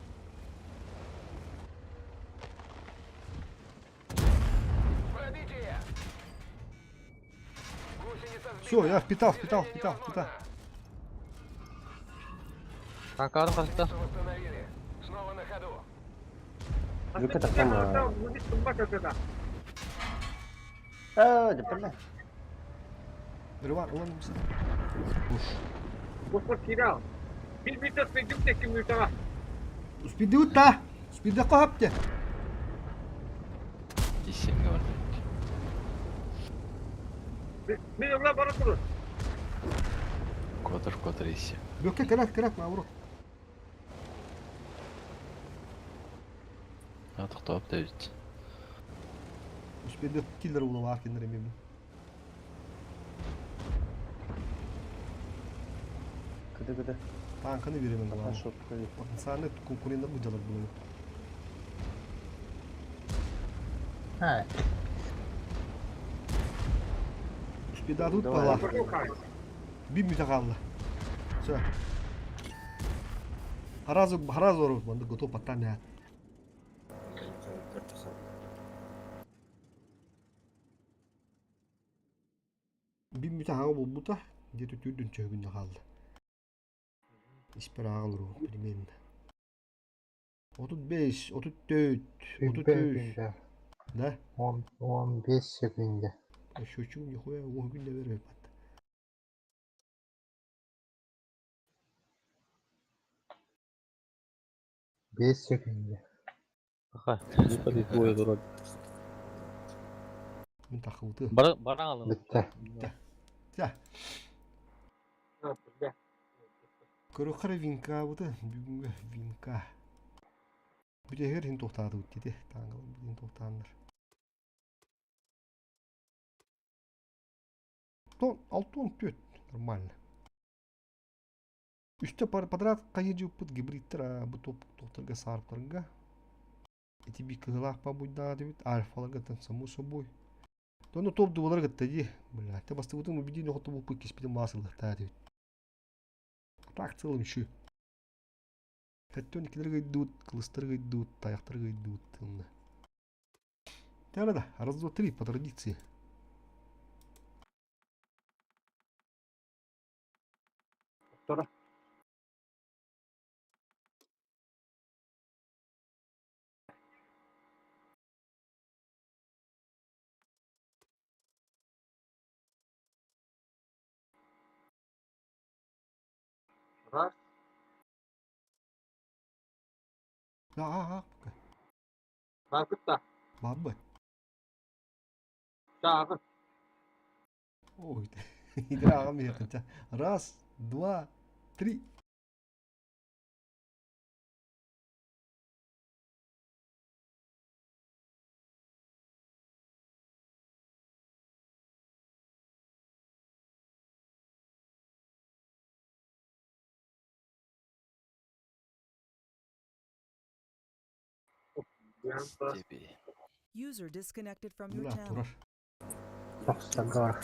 Пробитие! Гусеница сбита. Всё, я впитал, впитал, Движение впитал, впитал. невозможно. Танкарын хаста. Гусеницу восстановили. Снова на ходу. Бөккө тахсама. Аа, деппеле. Ырыбар ылан мисэн. Уш. Бу кирал. Bir bir спидюк теким мүтага. Успидыбыт та. Успидакка хапты. Исемге бар. Мен ыла бара турur. Квадр, квадр исем. Бөккө кират кират наоборот. А тоқтап да бит. Успидык киллер ула бар киндер эми. Кыды кыды. Танканы беремен Ата главное. шотка. Потенциальный конкуренттер бу жалар булар. Ha, Успидадут Давай. бала. Bir müte kaldı. Все. Харазу харазу манды готов паттан Bir müte haga болбута, где-то түрдүн чөгүндө калды. Испер агыл примерно. 35, 34, Сүүрбэ 33. күндэ. Да? 10 15 секунда. Счетчик нихуя 10 күндө бербей батты. Бес секунда. Аха, не двое дурак. Мен тахыбыты. Бар баран алын. Бүттэ. Тя. Көрөккара винка буты, бүгүнгү винка. Бүтегер хин токтаады бут деди. Таңгыл хин токтаандар. Тон, алтон төт, нормально. Үстө пар подряд кайы жуппут гибридтер, а бу топ токтарга сарптарга. Эти би кыгылаах па буйдаа дебит, альфаларга тан само собой. Тону топ дубалар гытта ди. Бля, те бастыбытын убедили хоту бу пык киспитин басылды дебит. Так в целом еще. Хэттөн килерге идут, кылыстарга идут, таяктарга идут. Да, да, раз, два, три, по традиции. Втора. Раз. Да, ага, пока. Бакытта. Бабы. Тагы. Ой, игра ехать. Раз, два, три. Степи. User disconnected from your Мына channel. турар. Тохсогор.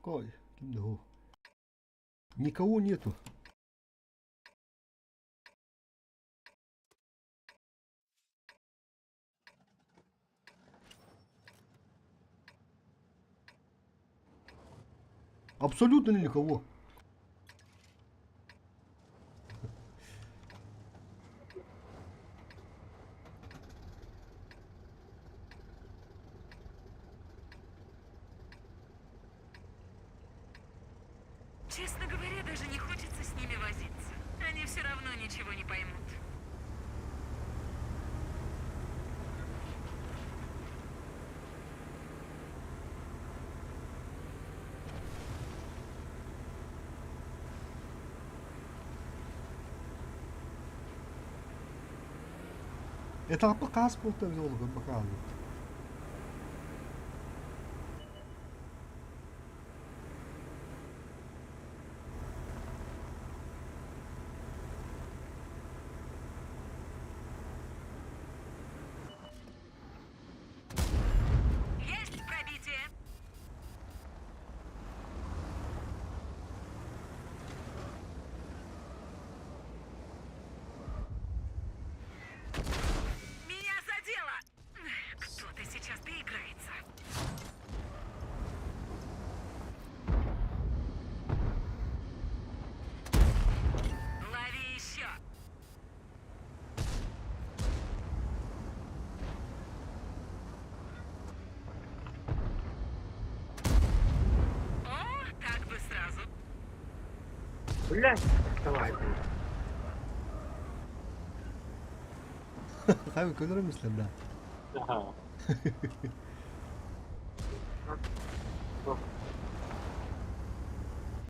Кой, ким да Никого нету. Абсолютно никого. Честно говоря, даже не хочется с ними возиться. Они все равно ничего не поймут. Этапы қас болды біз ол бақалды. Есть пробитие! Меня задело! Блядь, давай. Хайы көлөрө мислен да. Ага.